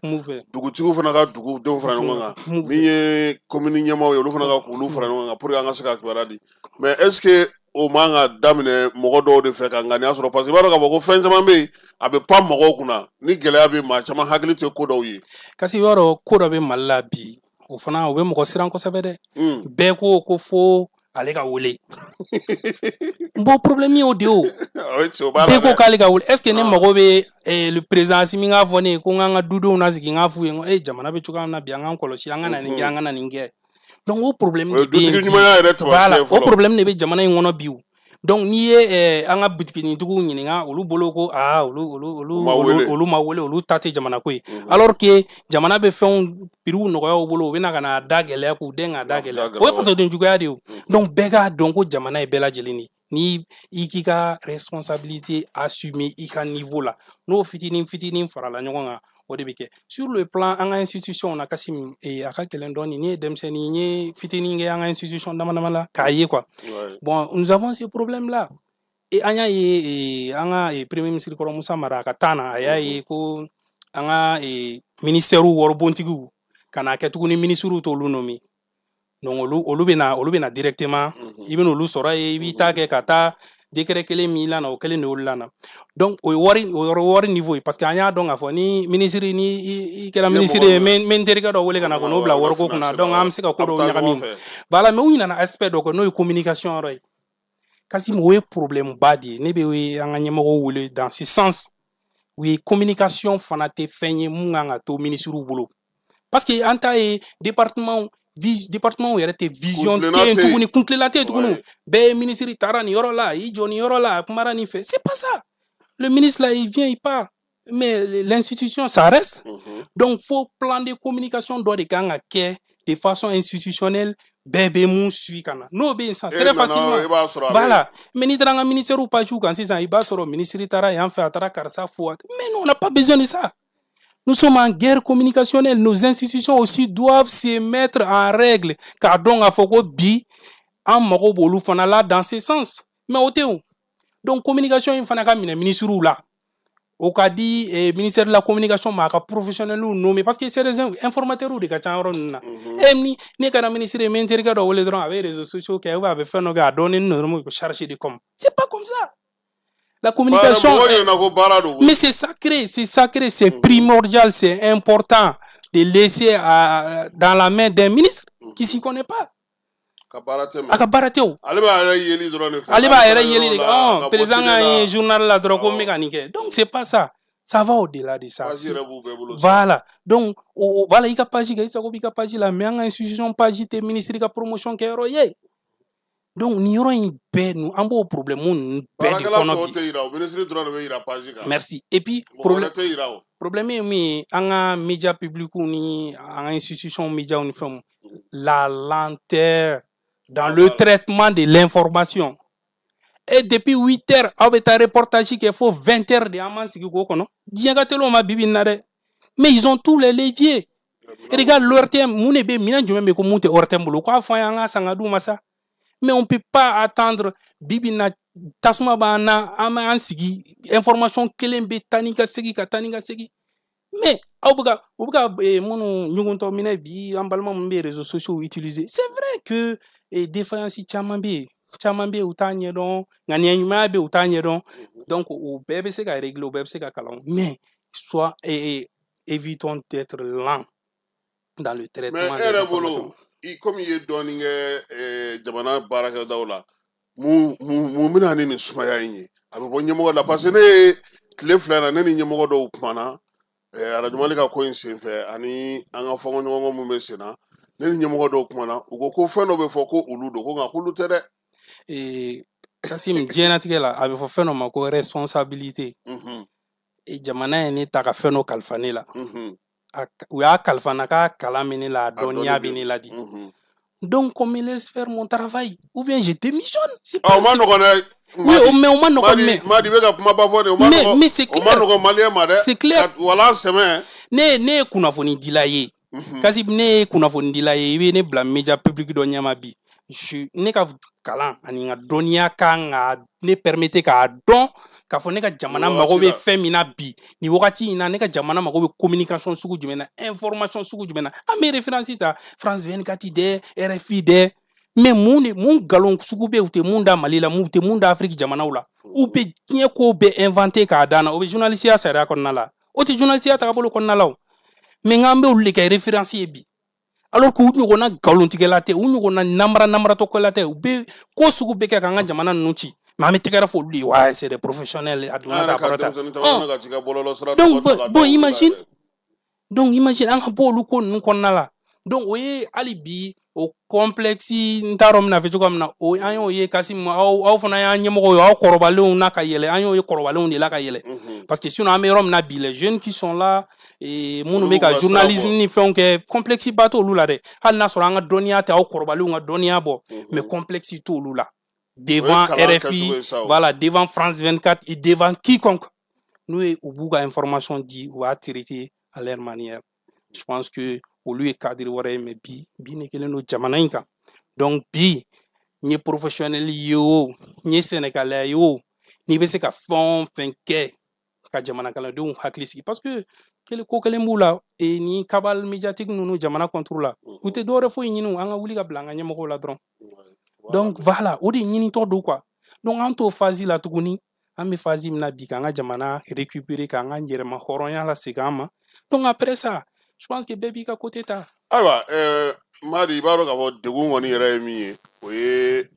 dugutigiw fana ka dugudenw fara ɲɔgɔn kan, min ye komini ɲɛmaaw ye, olu fana ka k'olu fara ɲɔgɔn kan pour que an ka se ka kibaruya di. Mais est ce que o man ka daminɛ mɔgɔ dɔw de fɛ ka ŋaniya sɔrɔ? Parce que i b'a dɔn k'a fɔ ko fɛn caman bɛ yen, a bɛ pan mɔgɔw kunna, ni gɛlɛya bɛ maa caman hakili tɛ ko dɔw ye. Kasi, i b'a dɔn, ko dɔ bɛ Mali la bi, o fana o bɛ mɔgɔ siran kosɛbɛ dɛ. Bɛɛ ko fo ale ka wele. Bon, problème y'o de ye o. Bɛɛ ko k'ale ka wele. Est ce que ne mago bɛ le président Assimi k'a fɔ ne ye ko n k'an ka dudenw nasigi, n k'a f'u ye ko jamana bɛ cogoya min na bi, an k'an kɔlɔsi, an ka na nin kɛ, an ka na nin kɛ. Donc o problème de bɛ yen. Voilà, o problème de bɛ jamana in kɔnɔ bi. Donc n'i ye an ka bitiginitigiw ɲininka, olu bolo ko aa, olu ma wele, olu ta tɛ jamana ko ye. Alors que jamana bɛ fɛnw prix nɔgɔya u bolo, u bɛ na ka na da gɛlɛya k'u den ka da gɛlɛya. O ye fasoden juguya de ye. Donc bɛɛ k'a dɔn ko jamana ye bɛɛ lajɛlen de ye. Ni i k'i ka responsabilité assumer i ka niveau la, n'o fitinin fitinin farala ɲɔgɔn kan, o de bɛ kɛ. Sur le plan an ka institution na, Kassim, a ka gɛlɛn dɔɔni. N'i ye denmisɛnnin, n ye fitinin kɛ an ka institution dama dama la k'a ye quoi. Bon, nous avons ce problème là et an y'a ye an ka premier ministre kɔrɔ Musa Mara, a ka taa na, a y'a ye ko an ka ministère waribontigiw ka na kɛ tuguni, ministres t'olu nommé. Donc olu bɛ na directement, i bɛ n'olu sɔrɔ yen, i b'i ta kɛ ka taa décret kelen min lana, o kelen de y'olu lana. Donc o ye wari, o yɔrɔ wari niveau ye, parce que an y'a dɔn k'a fɔ ni ministre, ni i kɛra ministre ye, n bɛ n terikɛ dɔ wele ka na ko n'o bila wariko kunna, donc an bɛ se ka ko dɔw ɲagami. Voilà, mais u ɲinɛna aspect dɔ kɔ, n'o ye communication yɔrɔ ye. Kassim, o ye problème ba de ye. Ne bɛ an ka ɲɛmɔgɔw wele dans ce sens. U ye communication fana tɛ fɛn ye mun kan ka to ministres bolo, parce que an ta ye département yɛrɛ tɛ vision tɛ yen tuguni, kuntilenna tɛ yen tuguni. Bɛɛ ye ministre taara nin yɔrɔ la, i jɔ nin yɔrɔ la, a kumara nin fɛ. C'est pas ça. Le ministre là, il vient, il part, mais l'institution, ça reste. Donc fo plan de communication dɔ de kan ka kɛ de façon institutionnelle, bɛɛ bɛ mun suit ka na, n'o bɛ yen sisan, très facilement. Voilà. Mais n'i taara an ka ministère page kan sisan, i b'a sɔrɔ ministre taara yan fɛ, a taara karisa fo. Mais nous, on n'a pas besoin de ça. Nous sommes en guerre communicationnelle. Nos institutions aussi doivent se mettre en règle. K'a dɔn k'a fɔ ko bi, an mago b'olu fana la dans ce sens. Mais o tɛ o. Donc communication in fana ka minɛ ministres la. O ka di ministère de la communication ma, a ka professionnels nommer, parce que c'est des informateurs de ka ca yɔrɔ ninnu na. E ni ne kɛra ministre ye, n bɛ n terikɛ dɔ wele dɔrɔn, a bɛ réseaux sociaux kɛ ou bien a bɛ fɛn dɔ kɛ, a dɔnnen dɔrɔn, chargé de com. C'est pas comme ça. La communication, mais c'est sacré, c'est sacré, c'est primordial, c'est important de laisser dans la main d'un ministre qui s'y connaît pas. A ka baara tɛ o. Ale b'a yɛrɛ yeli dɔrɔn de fɛ. Ale b'a yɛrɛ yeli de. Ɔn, président ka ye journal la dɔrɔn ko n bɛ ka nin kɛ. Donc c'est pas ça. Ça va au-delà de ça. Voilà. Donc o, voilà, i ka page kɛ, i sago b'i ka page la, mais an ka institution page tɛ ministre ka promotion kɛyɔrɔ ye. Donc nin yɔrɔ in bɛɛ nu, an b'o problème ninnu bɛɛ de kɔnɔ bi. Tɛ yira o, ministre dɔrɔn de bɛ yira page kan. Merci. Et puis problème tɛ yira o. Problème ye min ye, an ka média public ni an ka institution médiaw ni fɛnw, la lenteur dans le traitement de l'information. Et depuis 8 heures, aw bɛ taa reportage kɛ fo 20 heures de, an m'an sigi k'o kɔnɔ. Diɲɛ ka teli o ma bi bi in na dɛ. Mais ils ont tous les leviers. Et regarde l'ORTM, mun de bɛ, minɛn jumɛn bɛ yen ko mun tɛ ORTM bolo? K'a fɔ an ye, an k'a san ka d'u ma sa. Mais on peut pas attendre. Bi bi in na, tasuma b'an na, an b'an sigi, information kelen bɛ taa ni ka segin, ka taa ni ka segin. Mais aw bɛ ka, u bɛ ka minnu ɲɔgɔntɔ minɛ bi, an balima minnu bɛ réseaux sociaux utiliser, c'est vrai que défaillance caman bɛ yen, caman bɛ yen, u t'a ɲɛdɔn, ŋaniya ɲumanya bɛ yen, u t'a ɲɛdɔn. Donc o bɛɛ bɛ se ka régler, o bɛɛ bɛ se ka kalan, mais soit évitons d'être lent dans le traitement mais e des yɛrɛ informations. Bolo, i komi i ye dɔɔnin kɛ jamana baarakɛdaw la, mun bɛna ni nin sumaya in ye? A bɛ bɔ ɲɛmɔgɔ la, parce que ne ye tile 2 na, ne ni ɲɛmɔgɔ dɔw kumana arajo Mali ka ko in senfɛ, ani an ka fɔnkɔɲɔgɔnkɔ mun bɛ sen na. Ne ni ɲɛmɔgɔ dɔw kumana, u ko ko fɛn dɔ bɛ fɔ ko olu don, ko nka k'olu tɛ dɛ. Kassim, diɲɛlatigɛ la, a bɛ fɔ fɛn dɔ ma ko responsabilité. Jamana ye ne ta ka fɛn dɔ kalifa ne la. U y'a kalifa n na k'a kalan bɛ ne la, a dɔnniya bɛ ne la di. Donc qu'on me laisse faire mon travail ou bien je démissionne. C'est Ah, o ma nɔgɔn dɛ. Oui, mais o ma nɔgɔn, mais Madi bɛ ka kumaba fɔ nin, o ma nɔgɔn. Mais c'est O ma clair. nɔgɔn maliyɛn ma dɛ. C'est clair. Wala sɛmɛ. Ne ye kunnafonidila ye. Kasi ne ye kunnafonidila ye, i bɛ ne bila média public dɔ ɲɛma bi. Ne ka kalan ani n ka dɔnniya kan ka ne permettre k'a dɔn k'a fɔ ne ka jamana Nin mago wagati bɛ la. fɛn min na bi, nin wagati in na, ne ka jamana mago bɛ communication sugu jumɛn na, information sugu jumɛn na. An bɛ référence ta France 24 dɛ, RFI dɛ, mais mun de, mun nkalon sugu bɛ yen, u tɛ mun da Mali la, mun u tɛ mun da Afrique jamanaw la, u bɛ diɲɛ ko bɛɛ inventé k'a d'an na. O bɛ journaliste sariya kɔnɔna la, o tɛ journaliste tagabolo kɔnɔna la o. Mais n k'an bɛ olu de kɛ référence ye bi, alors que u ɲɔgɔnna nkalontigɛla tɛ, u ɲɔgɔnna namara namaratɔkɛla tɛ. U bɛ ko sugu bɛɛ kɛ k'an ka jamana ninnu ci. Mais Mais an bɛ tɛgɛrɛ fɔ olu de ye, ouais, c'est des professionnels, a donna ta, a bɔra ta. Donc bon, imagine, donc imagine an ka bɔ olu ko ninnu kɔnɔna la. Donc o ye hali bi o complexe, n t'a dɔn n bɛna fɔ cogoya min na, o an y'o ye. Kasim, aw fana y'an ɲɛmɔgɔw ye, aw kɔrɔbalenw na ka yɛlɛ, an y'o ye kɔrɔbalenw de la ka yɛlɛ, parce que sinon an bɛ yɔrɔ min na bi, les jeunes qui sont là et minnu bɛ ka journalisme ni fɛnw kɛ, complexe ba t'olu la dɛ. Hali n'a sɔrɔ an ka dɔnniya tɛ aw kɔrɔbalenw ka dɔnniya bɔ, mais complexe t'olu la devant RFI, voilà, devant France 24 et devant quiconque. N'u ye, u b'u ka information di, u b'a traiter à leur manière. Je pense que olu ye cadre wɛrɛ ye, mais bi bi ne kelen don jamana in kan. Donc bi n ye professionnel ye o, n ye sɛnɛkalaya ye o, n'i bɛ se ka fɛn o fɛn kɛ ka jamana kalandenw hakili sigi, parce que kelen ko kelen b'u la e ni cabale médiatique ninnu jamana contre la, u tɛ dɔwɛrɛ foyi ɲini, an ka wuli ka bila an ka ɲɛmɔgɔw la dɔrɔn. Donc voilà, o de ɲinitɔ don quoi. Donc an t'o phase la tuguni, an bɛ phase min na bi, k'an ka jamana récupérer, k'an ka yɛrɛma hɔrɔnya la segin an ma. Donc après ça, je pense que bɛɛ b'i ka côté ta. Ayiwa, Madi, i b'a dɔn k'a fɔ degun kɔni yɛrɛ ye min ye, o ye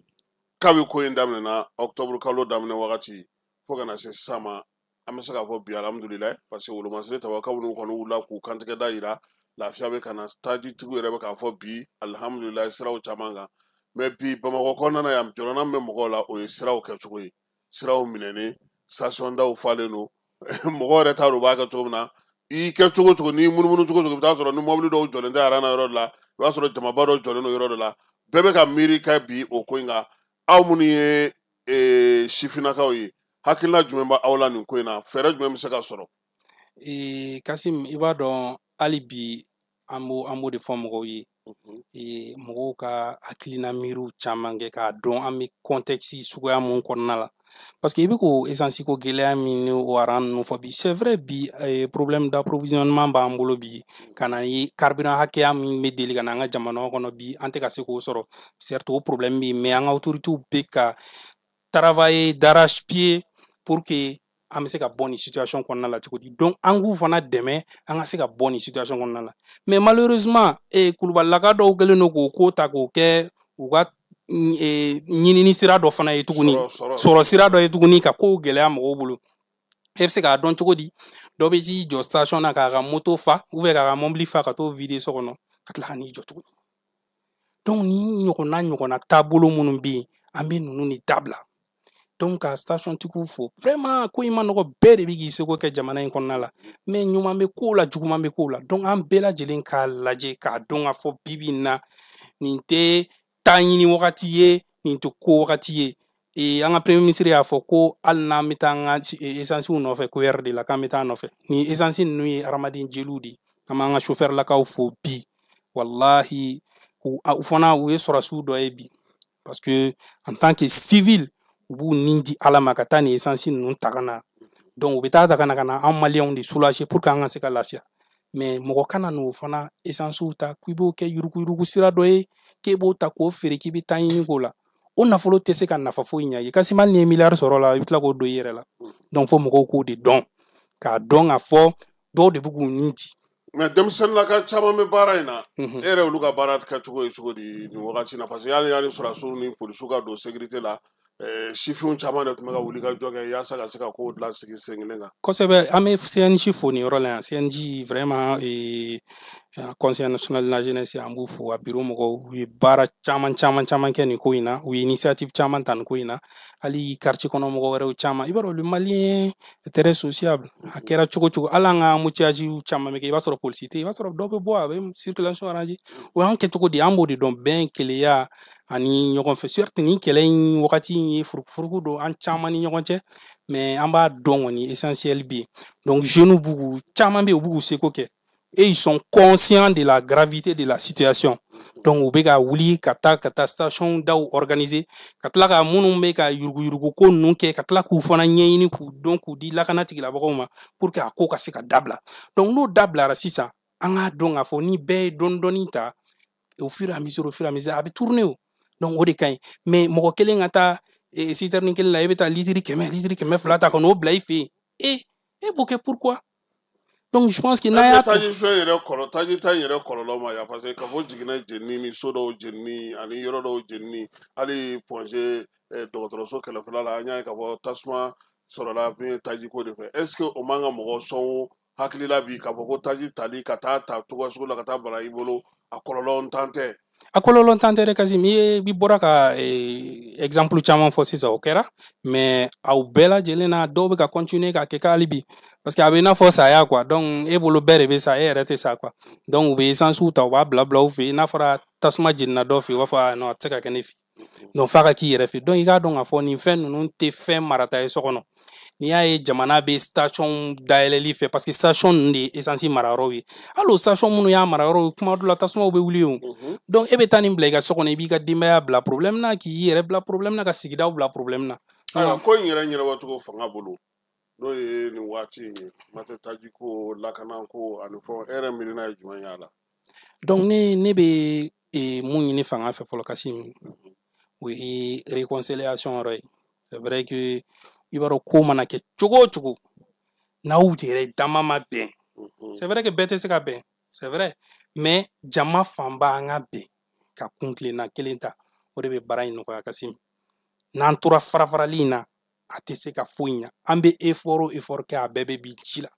kabi ko in daminɛna octobre kalo daminɛ wagati fo ka na se sisan ma, an bɛ se k'a fɔ bi alhamdulilayi, parce que wolomasiri tabakaw n'u kɔni wulila k'u kantigɛ da yira, lafiya bɛ ka na, tajitigiw yɛrɛ bɛ k'a fɔ bi alhamdulilayi siraw caman kan. Mais bi Bamakɔ kɔnɔna na yan, jɔrɔna min bɛ mɔgɔw la, o ye siraw kɛcogo ye. Siraw minɛnen, station daw falen don, mɔgɔw yɛrɛ t'a dɔn u b'a kɛ cogo min na. I kɛ cogo o cogo, n'i munumunu cogo o cogo, i bɛ taa sɔrɔ ni mobili dɔw jɔlen tɛ aran na yɔrɔ dɔ la, i b'a sɔrɔ jamaba dɔw jɔlen don yɔrɔ dɔ la. Bɛɛ bɛ ka miiri kɛ bi o ko in kan. Aw minnu ye sifinnakaw ye, hakilina jumɛn bɛ aw la nin ko in na? Fɛɛrɛ jumɛn bɛ se ka sɔrɔ? Kasim, i b'a dɔn hali bi an b'o de fɔ mɔgɔw ye, mɔgɔw ka hakilina miiriw caman kɛ k'a dɔn an bɛ contexte suguya mun kɔnɔna la, parce que i bɛ k'o essence ko gɛlɛya min ni o aran ninnu fɔ bi, c'est vrai, bi problème d'approvisionnement b'an bolo bi, ka na ye carburant hakɛya min bɛ deli ka na an ka jamana kɔnɔ bi, an tɛ ka se k'o sɔrɔ. Certes, o problème bɛ yen, mais an ka autorités bɛ ka travailler d'arrache-pied pour que an bɛ se ka bɔ nin situation kɔnɔna la cogo di. Donc an k'u fana dɛmɛ an ka se ka bɔ nin situation kɔnɔna la. Mais malheureusement, kulubalilaka dɔw kɛlen don k'o ko ta k'o kɛ u ka ɲinini sira dɔ fana ye tuguni, sɔrɔ sira dɔ ye tuguni, ka kow gɛlɛya mɔgɔw bolo. E bɛ se k'a dɔn cogo di? Dɔ bɛ t'i jɔ station na k'a ka moto fa ou bien k'a ka mobili fa ka t'o vider so kɔnɔ, ka tila ka n'i jɔ tuguni. Donc ni ɲɔgɔnna taabolo minnu bɛ yen, an bɛ ninnu de dabila. Donc ka station tigiw fo, vraiment ko in ma nɔgɔ, bɛɛ de bɛ k'i seko kɛ jamana in kɔnɔna la, mais ɲuman bɛ kow la, juguman bɛ kow la. Donc an bɛɛ lajɛlen k'a lajɛ k'a dɔn k'a fɔ bi bi in na, nin tɛ taa ɲini wagati ye, nin tɛ ko wagati ye. An ka premier ministre y'a fɔ ko hali n'an bɛ taa an ka essence nɔfɛ ko yɛrɛ de la, k'an bɛ taa nɔfɛ ni essence ninnu ye hadamaden jeliw de ye. An b'an ka chauffeur lakaw fo bi, walahi, u fana u ye sɔrɔsiw dɔ ye bi, parce que en tant que civil, u b'u nin di Ala ma ka taa nin essence ninnu ta ka na. Donc u bɛ taa ta ka na ka na an maliyɛnw de soulager pour que an ka se ka lafiya. Mais mɔgɔ kana n'o fana essence ta k'i b'o kɛ yuruguyurugu sira dɔ ye, k'e b'o ta k'o feere k'i bɛ taa ɲini k'o la, o nafolo tɛ se ka nafa foyi ɲɛ i ye. Kasi hali n'i ye miliyari sɔrɔ la, i bɛ tila k'o don i yɛrɛ la. Donc fo mɔgɔw k'o de dɔn, k'a dɔn k'a fɔ dɔw de bɛ k'u nin di. Mais denmisɛnninlaka caman bɛ baara in na, e yɛrɛ olu ka baara kɛcogo ye cogo di nin wagati na? Parce que hali sɔrɔdasiw ni polisiw ka don sécurité la, sifinw caman de tun bɛ ka wuli ka jɔ kɛ yaasa ka se ka kow dilan sigi sen kelen kan. Kosɛbɛ, an bɛ CNJ fo nin yɔrɔ la yan. CNJ vraiment, Conseil national de la jeunesse, an b'u fo, a bureau mɔgɔw, u ye baara caman caman caman kɛ nin ko in na, u ye initiative caman ta nin ko in na. Hali quartier kɔnɔ mɔgɔ wɛrɛw caman, i b'a dɔn le Malien est très sociable. A kɛra cogo cogo, hali an ka embouteillage caman bɛ kɛ, i b'a sɔrɔ polisi tɛ yen, i b'a sɔrɔ dɔ bɛ bɔ a bɛ circulation arranger. O y'an kɛcogo de ye, an b'o de dɔn, bɛn, keleya ani ɲɔgɔn fɛ. Surtout nin kɛlɛ in wagati in ye furukufuruku don an caman ni ɲɔgɔn cɛ, mais an b'a dɔn kɔni essentiel bɛ yen. Donc jeunes b'u caman bɛ yen, u b'u k'u seko kɛ et ils sont conscients de la gravité de la situation. Donc u bɛ ka wuli ka taa station daw organiser, ka tila ka minnu bɛ ka yuruguyurugu ko ninnu kɛ, ka tila k'u fana ɲɛɲini k'u dɔn k'u di lakana tigilamɔgɔw ma pour que a ko ka se ka dabila. Donc n'o dabilara sisan, an k'a dɔn k'a fɔ ni bɛɛ ye dɔɔni dɔɔni ta, au fur et à mesure, au fur et à mesure, a bɛ tourner o. Donc o de ka ɲi. Mais mɔgɔ kelen ka taa citerne kelen la, e bɛ taa litiri 100, litiri 200 ta ka n'o bila i fɛ yen, e b'o kɛ pourquoi? Donc je pense que n'a y'a taji fɛn yɛrɛ kɔlɔ, taji ta yɛrɛ kɔlɔlɔ ma ya, parce que kafo jiginna jenini ni so dɔw jenini ani yɔrɔ dɔw jenini, hali Point G Dɔgɔtɔrɔso kɛrɛfɛla la, an y'a ye k'a fɔ tasuma sɔrɔla min ye tajiko de fɛ. Est ce que o man ka mɔgɔ sɔn hakili la bi k'a fɔ ko taji tali ka taa ta cogoya sugu la ka taa bara i bolo, a kɔlɔlɔ ntan tɛ? A kɔlɔlɔ ntan tɛ dɛ, Kasim. I ye i bɔra ka exemple caman fɔ sisan, o kɛra, mais aw bɛɛ lajɛlen na, dɔw bɛ ka continuer k'a kɛ hali bi, parce que a bɛ i n'a fɔ saya quoi. Donc e bolo bɛɛ de bɛ sa, e yɛrɛ tɛ sa quoi. Donc u bɛ essence ta, u b'a bila bila u fɛ yen. N'a fɔra tasuma jenina dɔ fɛ yen, u b'a fɔ: ah non, a tɛ se ka kɛ ne fɛ. Donc f'a ka k'i yɛrɛ fɛ. Donc i k'a dɔn k'a fɔ nin fɛn ninnu tɛ fɛn marata ye so kɔnɔ. N'i y'a ye jamana bɛ station dayɛlɛli fɛ, parce que station ninnu de ye essence marayɔrɔw ye. Hali o station minnu y'a marayɔrɔw ye, kuma dɔ la tasumaw bɛ wuli o. Donc e bɛ taa nin bila i ka so kɔnɔ, i b'i ka denbaya bila problème na, k'i yɛrɛ bila problème na, ka sigidaw bila problème na. Ayiwa, ko in yɛrɛ ɲɛnabɔcogo fanga bolo, n'o ye nin waati in ye, kuma tɛ taji ko, lakana ko ani fɛnw, e yɛrɛ miirina ye jumɛn ye a la? Donc ne bɛ mun ɲini fanga fɛ fɔlɔ, Kasim, o ye réconciliation yɔrɔ ye. C'est vrai que i b'a dɔn, ko mana kɛ cogo o cogo, n'aw yɛrɛ dama ma bɛn, c'est vrai que bɛɛ tɛ se ka bɛn, c'est vrai, mais jama fanba, an ka bɛn ka kun kilenna kelen ta, o de bɛ baara in nɔgɔya. Kasim, n'an tora fara-farali in na, a tɛ se ka foyi ɲa. An bɛ effort o effort kɛ, a bɛɛ bɛ bin ji la.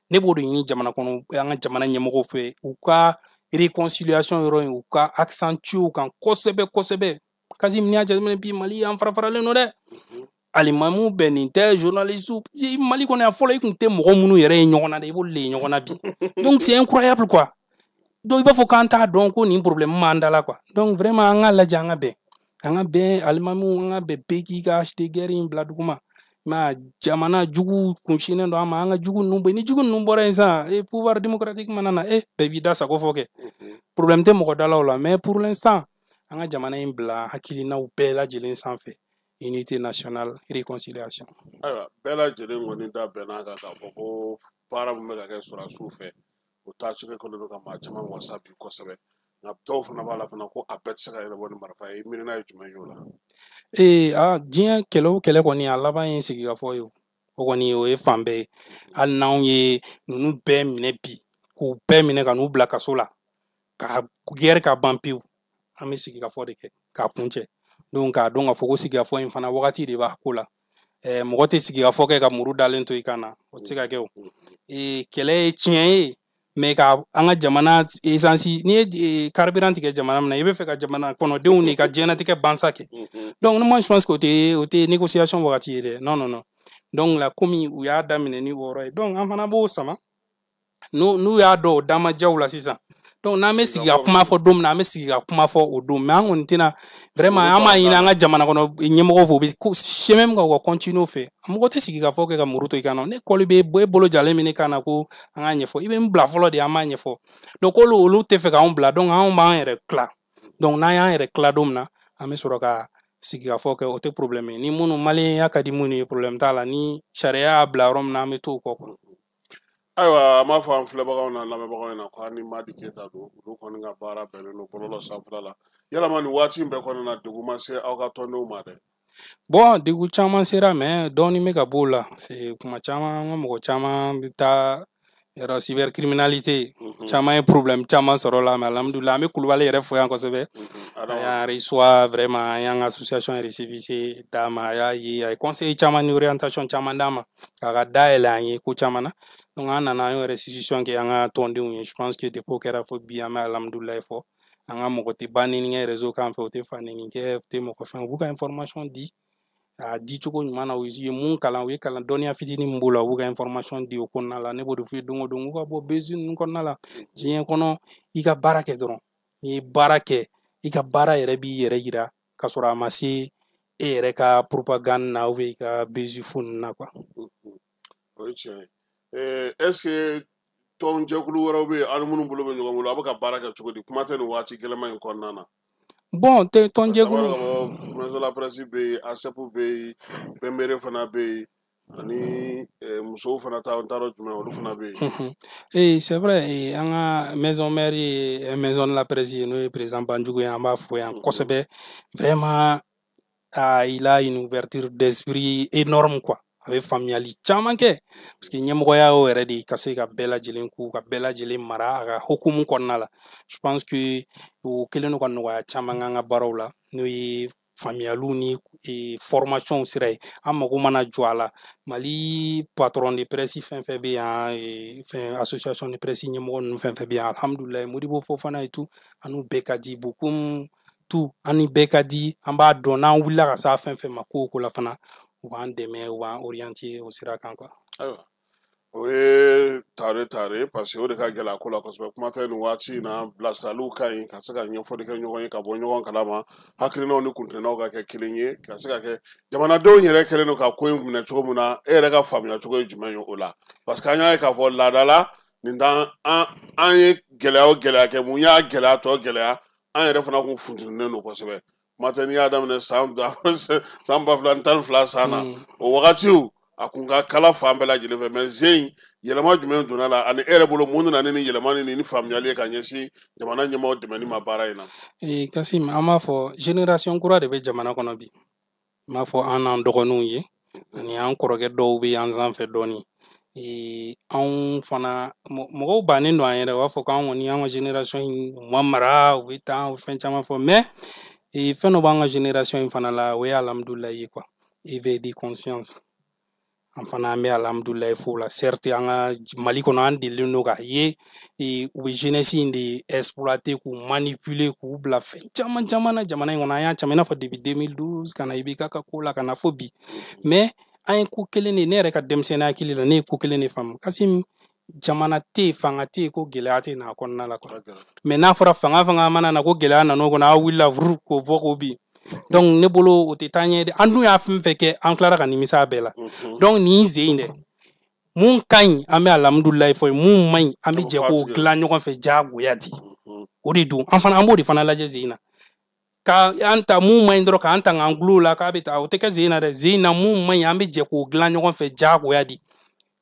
Ne b'o de ɲini jamana kɔnɔ, an ka jamana ɲɛmɔgɔw fɛ, u ka réconciliation yɔrɔ in, u ka accentuer o kan kosɛbɛ kosɛbɛ. Kasim, n'i y'a jateminɛ bi, Mali, an fara-faralen don dɛ. Alimamu bɛɛ nin tɛ, journaliste Mali kɔnɔ yan, fɔlɔ i tun tɛ mɔgɔ minnu yɛrɛ ye ɲɔgɔn na dɛ, i b'olu de ye ɲɔgɔn na bi. Donc c'est incroyable quoi. Donc i b'a fɔ k'an t'a dɔn ko nin problème m'an da la quoi. Donc vraiment, an k'a lajɛ, an ka bɛn, an ka bɛn, alimamu, an ka bɛn, bɛɛ k'i ka hache guerre in bila duguma ma. Jamana jugu kunsinnen don an ma, an ka jugu ninnu bɔ. Ni jugu ninnu bɔra yen sisan, e pouvoir démocratique mana na, e bɛɛ b'i da sago fɔ kɛ, problème tɛ mɔgɔ da la o la. Mais pour l'instant, an ka jamana in bila hakilinaw bɛɛ lajɛlen sanfɛ: unité nationale, réconciliation. Ayiwa, bɛɛ lajɛlen kɔni da bɛnn'a kan k'a fɔ ko baara min bɛ ka kɛ sɔrɔdasiw fɛ, o taacogo kɛlen don ka maa caman wasa bi kosɛbɛ. Nka dɔw fana b'a la fana ko a bɛɛ tɛ se ka ɲɛnabɔ ni marifa ye. I miirina ye jumɛn ye o la? Ee, a diɲɛ kɛlɛ o kɛlɛ kɔni, a laban ye sigikafɔ ye. O kɔni, o ye fan bɛɛ ye. Hali n'anw ye ninnu bɛɛ minɛ bi, k'u bɛɛ minɛ ka n'u bila kaso la, ka guerre ka ban pewu, an bɛ sigikafɔ de kɛ k'a kuncɛ. Donc k'a dɔn k'a fɔ ko sigikafɔ in fana, wagati de b'a ko la. Mɔgɔ tɛ sigikafɔ kɛ ka muru dalen to i kan na, o tɛ se ka kɛ. O kɛlɛ ye tiɲɛ ye, mais ka an ka jamana essence, n'i ye carburant tigɛ jamana min na, i bɛ fɛ ka jamana kɔnɔdenw de ka diɲɛlatigɛ bansa kɛ. Donc moi, je pense que o tɛ négociation wagati ye dɛ. Non, non, non. Donc la, komi u y'a daminɛ ni o yɔrɔ ye, donc an fana b'o sama. N'u y'a dɔn o dama jaw la sisan, donc n'an bɛ sigi ka kuma fɔ don min na, an bɛ sigi ka kuma fɔ o don. Mais an kɔni tɛna vraiment, an b'a ɲini an ka jamana kɔnɔ ɲɛmɔgɔw fɛ, u bɛ chemin min kan, u ka continuer o fɛ. Mɔgɔ tɛ sigi ka fɔ kɛ ka muru to i kan na. Ne kɔli bɛ e bolo jalen min ne kan na ko an k'a ɲɛfɔ, i bɛ n bila fɔlɔ de, an b'a ɲɛfɔ. Donc olu tɛ fɛ k'anw bila, donc anw b'an yɛrɛ tila. Donc n'an y'an yɛrɛ tila don min na, an bɛ sɔrɔ ka sigi ka fɔ kɛ, o tɛ problème ye. Ni minnu maliyɛnya ka di minnu ye, problème t'a la. Ni sariya y'a bila yɔrɔ min na, an bɛ t'o kɔ quoi. Ayiwa, an b'a fɔ an filɛbagaw n'a lamɛnbagaw ɲɛna ko an ni Madi Keyita don. Olu kɔni ka baara bɛnnen don bɔlɔlɔ sanfɛla la. Yalama nin waati in bɛɛ kɔnɔna na, degun ma se aw ka tɔndenw ma dɛ? Bon, degun caman sera, mais dɔɔnin bɛ ka b'o la. Kuma caman, an ka mɔgɔ caman bɛ taa yɔrɔ cybercriminalité, caman ye problème caman sɔrɔ la. Mais alhamdulilah, an bɛ Kulubali yɛrɛ fo yan kosɛbɛ. A y'an reçoit vraiment, an y'an ka association récépissé d'a ma, a y'a ye, a ye conseil caman ni orientation caman d'a ma, k'a ka dayɛlɛ an ye ko caman na. Donc an nana, an y'o restitution kɛ an ka tɔndenw ye. Je pense que depuis o kɛra fo bi, an bɛ alhamdulilayi fɔ. An ka mɔgɔ tɛ ba neni kɛ réseau kan fɛ, u tɛ fa neni kɛ, u tɛ mɔgɔ fɛn, u b'u ka information di a di cogo ɲuman na. U ye mun kalan, u ye kalan dɔnniya fitinin min b'u la, u b'u ka information di o kɔnɔna la. Ne b'o de f'u ye don o don, k'u ka bɔ buzz ninnu kɔnɔna la. Diɲɛ kɔnɔ, i ka baara kɛ dɔrɔn. N'i ye baara kɛ, i ka baara yɛrɛ b'i yɛrɛ yira k'a sɔrɔ a ma se e yɛrɛ ka propagande na ou bien i ka buzz fu ninnu na quoi. O ye tiɲɛ ye. Est ce que tɔn jɛkulu wɛrɛw bɛ yen, aw ni minnu bolo bɛ ɲɔgɔn bolo, a bɛ ka baara kɛ cogo di? Kuma tɛ nin waati gɛlɛman in kɔnɔna na. Bon, tɛ tɔnjɛkulu. Maison de la presse bɛ yen, ASEP bɛ yen, Bɛnbere fana bɛ yen, ani musow fana ta, n t'a dɔn jumɛn, olu fana bɛ yen. Ee, c'est vrai, an ka maison mère ye maison de la presse ye, n'o ye président Banjugu ye. An b'a fo yan kosɛbɛ. Vraiment, ah, il a une ouverture d'esprit énorme quoi. A bɛ faamuyali caman kɛ, parce que ɲɛmɔgɔya y'o yɛrɛ de, ka se ka bɛɛ lajɛlen k'u ka bɛɛ lajɛlen mara a ka hukumu kɔnɔna la. Je pense que o kɛlen don ka nɔgɔya caman k'an ka baaraw la, n'o ye faamuyaliw ni formation sira ye. An mago mana jɔ a la, Mali patron de presse fɛn fɛn bɛ yan, fɛn association de presse ɲɛmɔgɔ ninnu fɛn fɛn bɛ yan, alhamdulilayi, Modibo Fofana et tout, an n'u bɛɛ ka di, Bokum tout, an ni bɛɛ ka di. An b'a dɔn n'an wulila ka s'a fɛn fɛn ma ko o ko la fana, u b'an dɛmɛ, u b'an orienter o sira kan quoi. Ayiwa, o ye tare tare, parce que o de ka gɛlɛ a ko la kosɛbɛ. Kuma tɛ nin waati in na, bilasiraliw ka ɲi ka se ka ɲɛfɔli kɛ ɲɔgɔn ye, ka bɔ ɲɔgɔn kalama, hakilinaw ni kuntilennaw ka kɛ kelen ye, ka se ka kɛ jamanadenw yɛrɛ kɛlen don ka ko in minɛ cogo min na. E yɛrɛ ka faamuya cogo ye jumɛn ye o la? Parce que an y'a ye k'a fɔ laada la nin t'an an ye gɛlɛya o gɛlɛya kɛ, mun y'a gɛlɛya tɔ gɛlɛya, an yɛrɛ fana kun funtenilen don kosɛbɛ. Kuma tɛ n'i y'a daminɛ san 2012 san na, o wagatiw a kun ka kala fan bɛɛ lajɛlen fɛ. Mais zen yɛlɛma jumɛn donna la, ani e yɛrɛ bolo mun nana ni yɛlɛma ni faamuyali ye ka ɲɛsin jamana ɲɛmaaw dɛmɛni ma baara in na? Kasim, an b'a fɔ génération kura de bɛ jamana kɔnɔ bi. N b'a fɔ an n'an dɔgɔninw ye, ani an kɔrɔkɛ dɔw bɛ an sanfɛ dɔɔni. Anw fana mɔgɔw bannen don an yɛrɛ, u b'a fɔ k'an kɔni an ka génération in u ma mara, u bɛ taa u fɛn caman fɔ, mais fɛn dɔ b'an ka génération in fana la, o ye alhamdulilayi ye quoi, éveil de conscience. An fana an bɛ alhamdulilayi fo la. Certes, an ka Mali kɔnɔ an delilen don k'a ye u bɛ jeunesse in de exploiter, k'u manipuler, k'u bila fɛn caman caman na jamana in kɔnɔ. An y'a caman, i n'a fɔ depuis 2012 ka na IBK ka ko la ka na fo bi. Mais an ye ko kelen de, ne yɛrɛ ka denmisɛnninya hakili la, ne ye ko kelen de faamu. Kasim, jamana tɛ yen, fanga tɛ yen ko gɛlɛya tɛ n'a kɔnɔna la quoi. Mais n'a fɔra fanga mana na ko gɛlɛya nan'o kɔnɔ, aw wulila vuru k'o fɔ k'o bin. Donc ne bolo o tɛ taa ɲɛ dɛ. An dun y'a fɛn fɛn kɛ, an tilara ka nimisa a bɛɛ la. Donc nin sen in dɛ, mun ka ɲi an bɛ alhamdulilayi fɔ ye, mun man ɲi an bɛ jɛ k'o dilan ɲɔgɔn fɛ diyagoya di. O de don an fana an b'o de fana lajɛ sen in na. Ka an ta mun man ɲi dɔrɔn k'an ta k'an gulo la k'a bɛ taa, o tɛ kɛ sen in na dɛ. Sen in na mun man ɲi an bɛ jɛ k'o dilan ɲɔgɔn fɛ diyagoya di.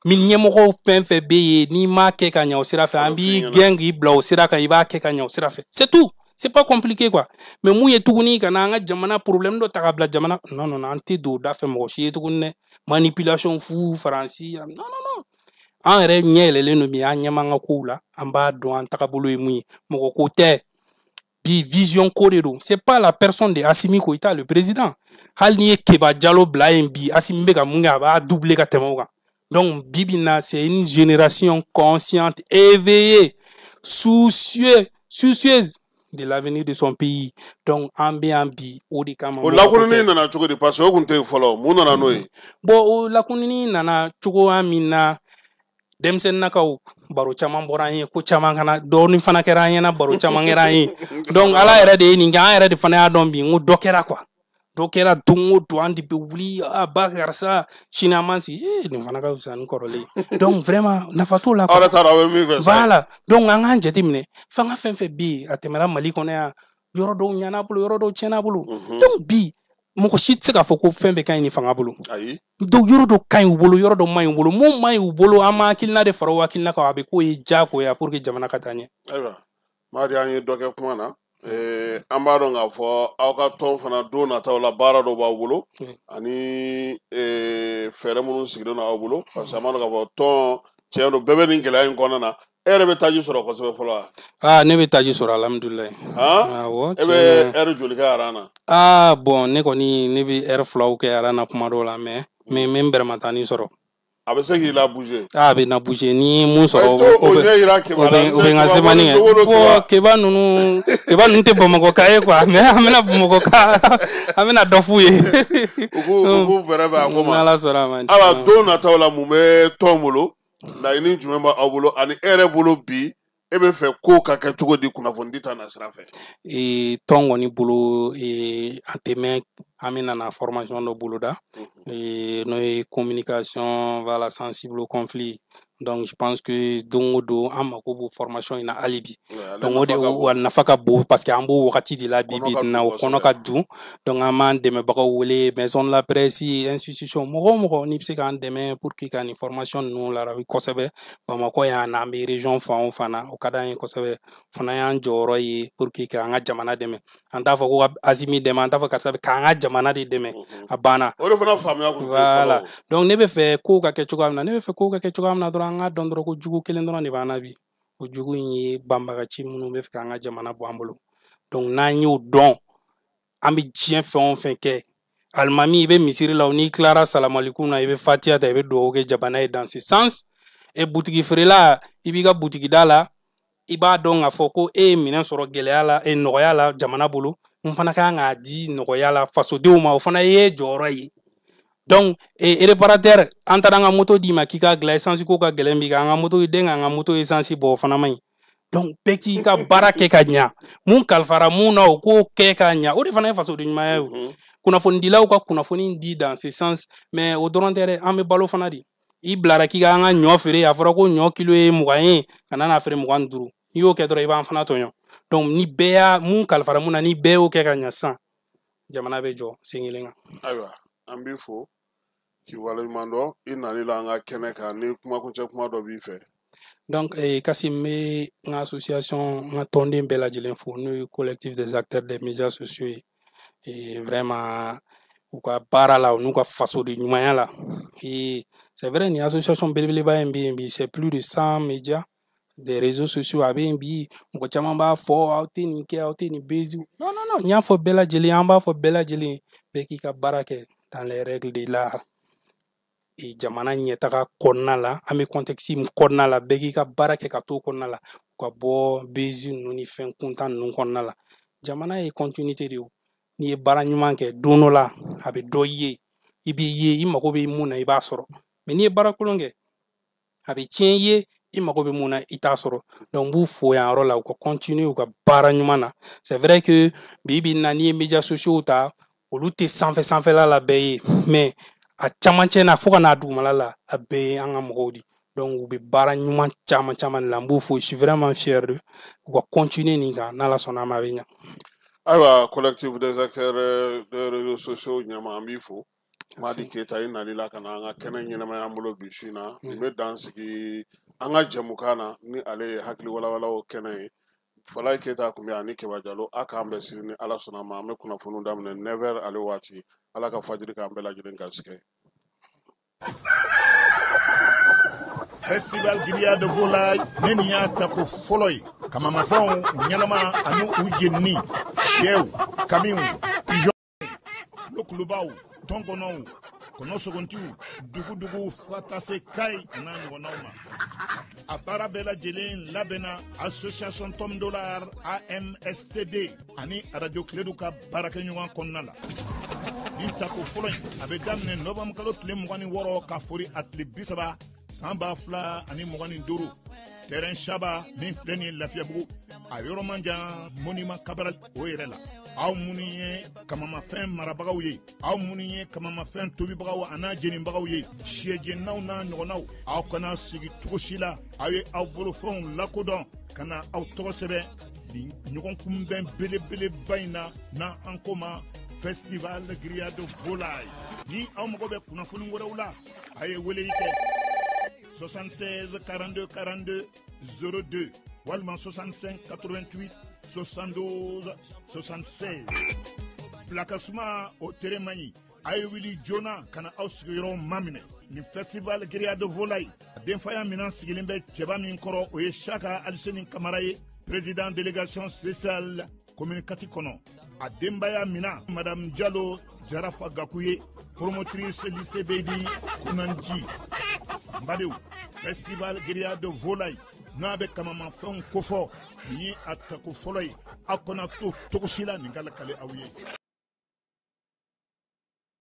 Min ɲɛmɔgɔw fɛn fɛn bɛ yen, n'i m'a kɛ ka ɲɛ o sira fɛ, an b'i gɛn k'i bila o sira kan, i b'a kɛ ka ɲɛ o sira fɛ. C'est tout. C'est pas compliqué quoi. Mais mun ye tuguni ka na an ka jamana problème dɔ ta ka bila jamana, non non non, an tɛ don o da fɛ mɔgɔ si ye tuguni dɛ. Manipulation fu Faransi, non non non. An yɛrɛ ɲɛ yɛlɛlen don bi, an ɲɛ b'an ka kow la, an b'a dɔn an tagabolo ye mun ye. Mɔgɔ ko tɛ bi, vision ko de don. C'est pas la personne de Assimi Goïta le président. Hali n'i ye Keba Jalo bila yen bi, Assimi bɛ ka mun kɛ, a b'a doubler ka tɛmɛ o kan. Donc bi bi in na, c'est une génération consciente, éveillée, soucieuse de l'avenir de son pays. Donc an bɛ yan bi o de kama. O lakununi nana cogo di? Parce que o kun tɛ yen fɔlɔ, mun nana n'o ye? Bon, o lakununi nana cogoya min na, denmisɛnninnakaw baro caman bɔra an ye, ko caman kana dɔɔni fana kɛra an ɲɛna, baro caman kɛra an ye. Donc Ala yɛrɛ de ye nin kɛ, an yɛrɛ de fana y'a dɔn bi n ko dɔ kɛra quoi. Dɔ kɛra don o don, an de bɛ wuli, a ba karisa sini an m'an sigi, nin fana ka fisa ni kɔrɔlen ye. Donc vraiment nafa t'o la quoi. Aw yɛrɛ t'a dɔn aw bɛ min fɛ sa. Voilà, donc an k'an jateminɛ, fanga fɛn fɛn bɛ yen, a tɛmɛna Mali kɔnɔ yan, yɔrɔ dɔw ɲan'a bolo, yɔrɔ dɔw tiɲɛn'a bolo. Donc bi mɔgɔ si tɛ se k'a fɔ ko fɛn bɛɛ ka ɲi ni fanga bolo. Ayi. Donc yɔrɔ dɔ ka ɲi u bolo, yɔrɔ dɔ man ɲi u bolo. Mun man ɲi u bolo, an ma hakilina de fara o hakilina kan, a bɛ k'o ye diyagoya pour que jamana ka taa ɲɛ. Ayiwa, Madi, an ye dɔ kɛ kuma na. An b'a dɔn k'a fɔ aw ka tɔn fana don nataw la baara dɔw b'aw bolo, ani fɛɛrɛ minnu sigilen don aw bolo, parce que an b'a dɔn k'a fɔ tɔn tiɲɛ don bɛɛ bɛ nin gɛlɛya in kɔnɔna na. E yɛrɛ bɛ taji sɔrɔ kosɛbɛ fɔlɔ wa? Aa, ne bɛ taji sɔrɔ alhamdulilayi. Awɔ. E bɛ ɛri joli kɛ aran na? Aa bon, ne kɔni ne bɛ ɛri 2 kɛ aran na kuma dɔw la, mais n bɛ n bɛrɛmatani sɔrɔ. A bɛ se k'i la bouger? A bɛ na bouger, ni mun sɔrɔ o bɛ n ka semani kɛ. Bon, Keba ninnu tɛ Bamakɔ ka ye quoi, mais an bɛna Bamakɔ ka, an bɛna dɔ f'u ye. U k'u bɛrɛ bɛn a ko ma. N'Ala sɔnna a ma. Ayiwa, don nataw la mun bɛ tɔn bolo, laɲini jumɛn b'aw bolo, ani e yɛrɛ bolo bi e bɛ fɛ ko ka kɛ cogo di kunnafonidi ta na sira fɛ? Tɔn kɔni bolo, an tɛ mɛn, an bɛna na formation dɔ boloda, n'o ye communication, voilà, sensible au conflit. Donc je pense que don o don an mako b'o formation in na hali bi. Donc o de wa nafa ka bon, parce que an b'o wagati de la bi bi na, o kɔnɔ ka dun. Donc an b'an dɛmɛbagaw wele, maison de la presse, institution, mɔgɔ o mɔgɔ n'i bɛ se k'an dɛmɛ pour que ka nin formation ninnu larabi kosɛbɛ Bamakɔ yan, n'an bɛ région fan o fan na, o ka d'an ye kosɛbɛ. O fana y'an jɔyɔrɔ ye pour que k'an ka jamana dɛmɛ. An t'a fɔ ko ka Assimi dɛmɛ, an t'a fɔ karisa k'an ka jamana de dɛmɛ, a banna. O de fana faamuya kun tɛ fɔlɔ. Voilà, donc ne bɛ fɛ kow ka kɛ cogoya min na, ne bɛ fɛ kow ka kɛ cogoya min na dɔrɔn, an k'a dɔn dɔrɔn ko jugu kelen dɔrɔn de b'an na bi. O jugu in ye banbagaci minnu bɛ fɛ k'an ka jamana bɔ an bolo. Donc n'an y'o dɔn, An bɛ diɲɛ fɛn o fɛn kɛ, alimami i bɛ misiri la, n'i tilara salamalikum na, i bɛ fatiya ta, i bɛ dugawu kɛ jamana ye dans ce sens. E butigi feerela, i b'i ka butigi da la, i b'a dɔn k'a fɔ ko e ye minɛn sɔrɔ gɛlɛya la, e nɔgɔya la jamana bolo, n fana kan k'a di nɔgɔya la fasodenw ma, o fana ye jɔyɔrɔ ye. Donc réparateur, an taara an ka moto d'i ma k'i k'a dilan, essence ko ka gɛlɛn bi, an ka moto den k'an ka moto essence bɔ, o fana man ɲi. Donc bɛɛ k'i ka baara kɛ ka ɲa, mun kalifara mun na, o k'o kɛ ka ɲa, o de fana ye fasoden ɲumanya ye. Kunnafonidilaw ka kunnafoni di dans ce sens, mais o dɔrɔn tɛ dɛ, an bɛ balo fana de. I bilara k'i ka an ka ɲɔ feere, a fɔra ko ɲɔ kilo ye 20 ye, ka na n'a feere 25, n'i y'o kɛ dɔrɔn i b'an fana tɔɲɔ. Donc ni bɛɛ y'a mun kalifara mun na, ni bɛɛ y'o kɛ ka ɲa sisan, jamana bɛ jɔ sen kelen kan. Ayiwa, an b'i fo k'i waleɲuman dɔn i nali la an ka kɛnɛ kan. Ni kumakuncɛ kuma dɔ b'i fɛ. Donc Kassim, n bɛ n ka association, n ka tɔnden bɛɛ lajɛlen fo, n'o ye collectif des acteurs des médias sociaux ye. Et vraiment u ka baara la, u n'u ka fasoden ɲumanya la. Et c'est vrai, nin association belebeleba in bɛ yen bi, c'est plus de 100 médias des réseaux sociaux a bɛ yen bi. Mɔgɔ caman b'a fɔ aw tɛ nin kɛ, aw tɛ nin bezi. Non non non, n y'a fɔ bɛɛ lajɛlen, an b'a fɔ bɛɛ lajɛlen, bɛɛ k'i ka baara kɛ dans les règles de l'art. Et jamana ɲɛtaga kɔnɔna la, an bɛ contexte min kɔnɔna la, bɛɛ k'i ka baara kɛ ka t'o kɔnɔna la, ka bɔ bezi ninnu ni fɛn kuntan ninnu kɔnɔna la. Jamana ye continuité de ye. N'i ye baara ɲuman kɛ, don dɔ la a bɛ dɔ ye, i b'i ye, i mago bɛ mun na i b'a sɔrɔ. Mais n'i ye baara kolon kɛ, a bɛ tiɲɛ i ye, i mago bɛ mun na i t'a sɔrɔ. Donc n b'u fo yan yɔrɔ la, u ka continuer u ka baara ɲuman na. C'est vrai que bi bi in na, n'i ye médias sociaux ta, olu tɛ sanfɛ sanfɛla la bɛɛ ye, mais a camancɛ na fo ka n'a dugumala la, a bɛɛ ye an ka mɔgɔw de. Donc u bɛ baara ɲuman caman caman de la, n b'u fo, je suis vraiment fier d'eux. U ka continuer nin kan, n'Ala sɔnna a ma, a bɛ ɲa. Ayiwa, collectif des acteurs des réseaux sociaux ɲɛma, an b'i fo. Madi Keyita, i nali la ka na an ka kɛnɛ ɲɛnamaya an bolo bi su in na. Nin bɛ dan sigi an ka jɛmukan na, ni ale ye hakili walawalaw kɛnɛ ye. Falaye Keyita tun bɛ ani Keba Jalo, a k'an bɛn sini ni Ala sɔnna ma. An bɛ kunnafoniw daminɛ 9h ale waati. Ala ka fajiri k'an bɛɛ lajɛlen garisɛgɛ. Festival grillade de volaille, ne nin y'a tako fɔlɔ ye. Kamamafɛnw ɲɛnama ani u jenini, sɛw, kamiw, pigeon, kulokulubaw, tɔnkɔnɔw, kɔnɔ sogontiw, dugudugu, fo ka taa se Kayi a n'a ɲɔgɔnnaw ma. A baara bɛɛ lajɛlen labɛnna association Tom Dollar AMSTD ani radio Kiledu ka baarakɛɲɔgɔn kɔnɔna la. Nin tako fɔlɔ in, a bɛ daminɛ novembre kalo tile 26 ka fori a tile 30 san 2025, terrain Saba min filɛ nin ye Lafiyabugu, a yɔrɔ man jan monument Cabral o yɛrɛ la. Aw minnu ye kamamafɛn marabagaw ye, aw minnu ye kamamafɛn tobibagaw a n'a jenibagaw ye, sɛjeninaw n'a ɲɔgɔnnaw, aw kana sigi cogo si la, aw ye aw bolofɛnw lakodɔn ka na aw tɔgɔ sɛbɛn nin ɲɔgɔn kunbɛn belebeleba in na, n'an ko ma festival grillade volaille. Ni aw mago bɛ kunnafoni wɛrɛw la, a ye weleli kɛ 76 42 42 02 walima 65 88 72 76. Bilakasuma o tere man ɲi, a ye wuli joona ka na aw sigiyɔrɔw maminɛ. Nin festival grillade volaille, denfaya minɛn sigilen bɛ cɛba min kɔrɔ, o ye Saka Aliseni Kamara ye, président délégation spéciale commune 4 kɔnɔ. A denbaya mina madame Jalo Jarafa Gaku ye, promotrice lycée Beydi Kunanji. N badenw, festival grillade volaille n'a bɛ kamamafɛnw kofɔ, nin ye a tako fɔlɔ ye. Aw kana to cogo si la nin ka lakale aw ye.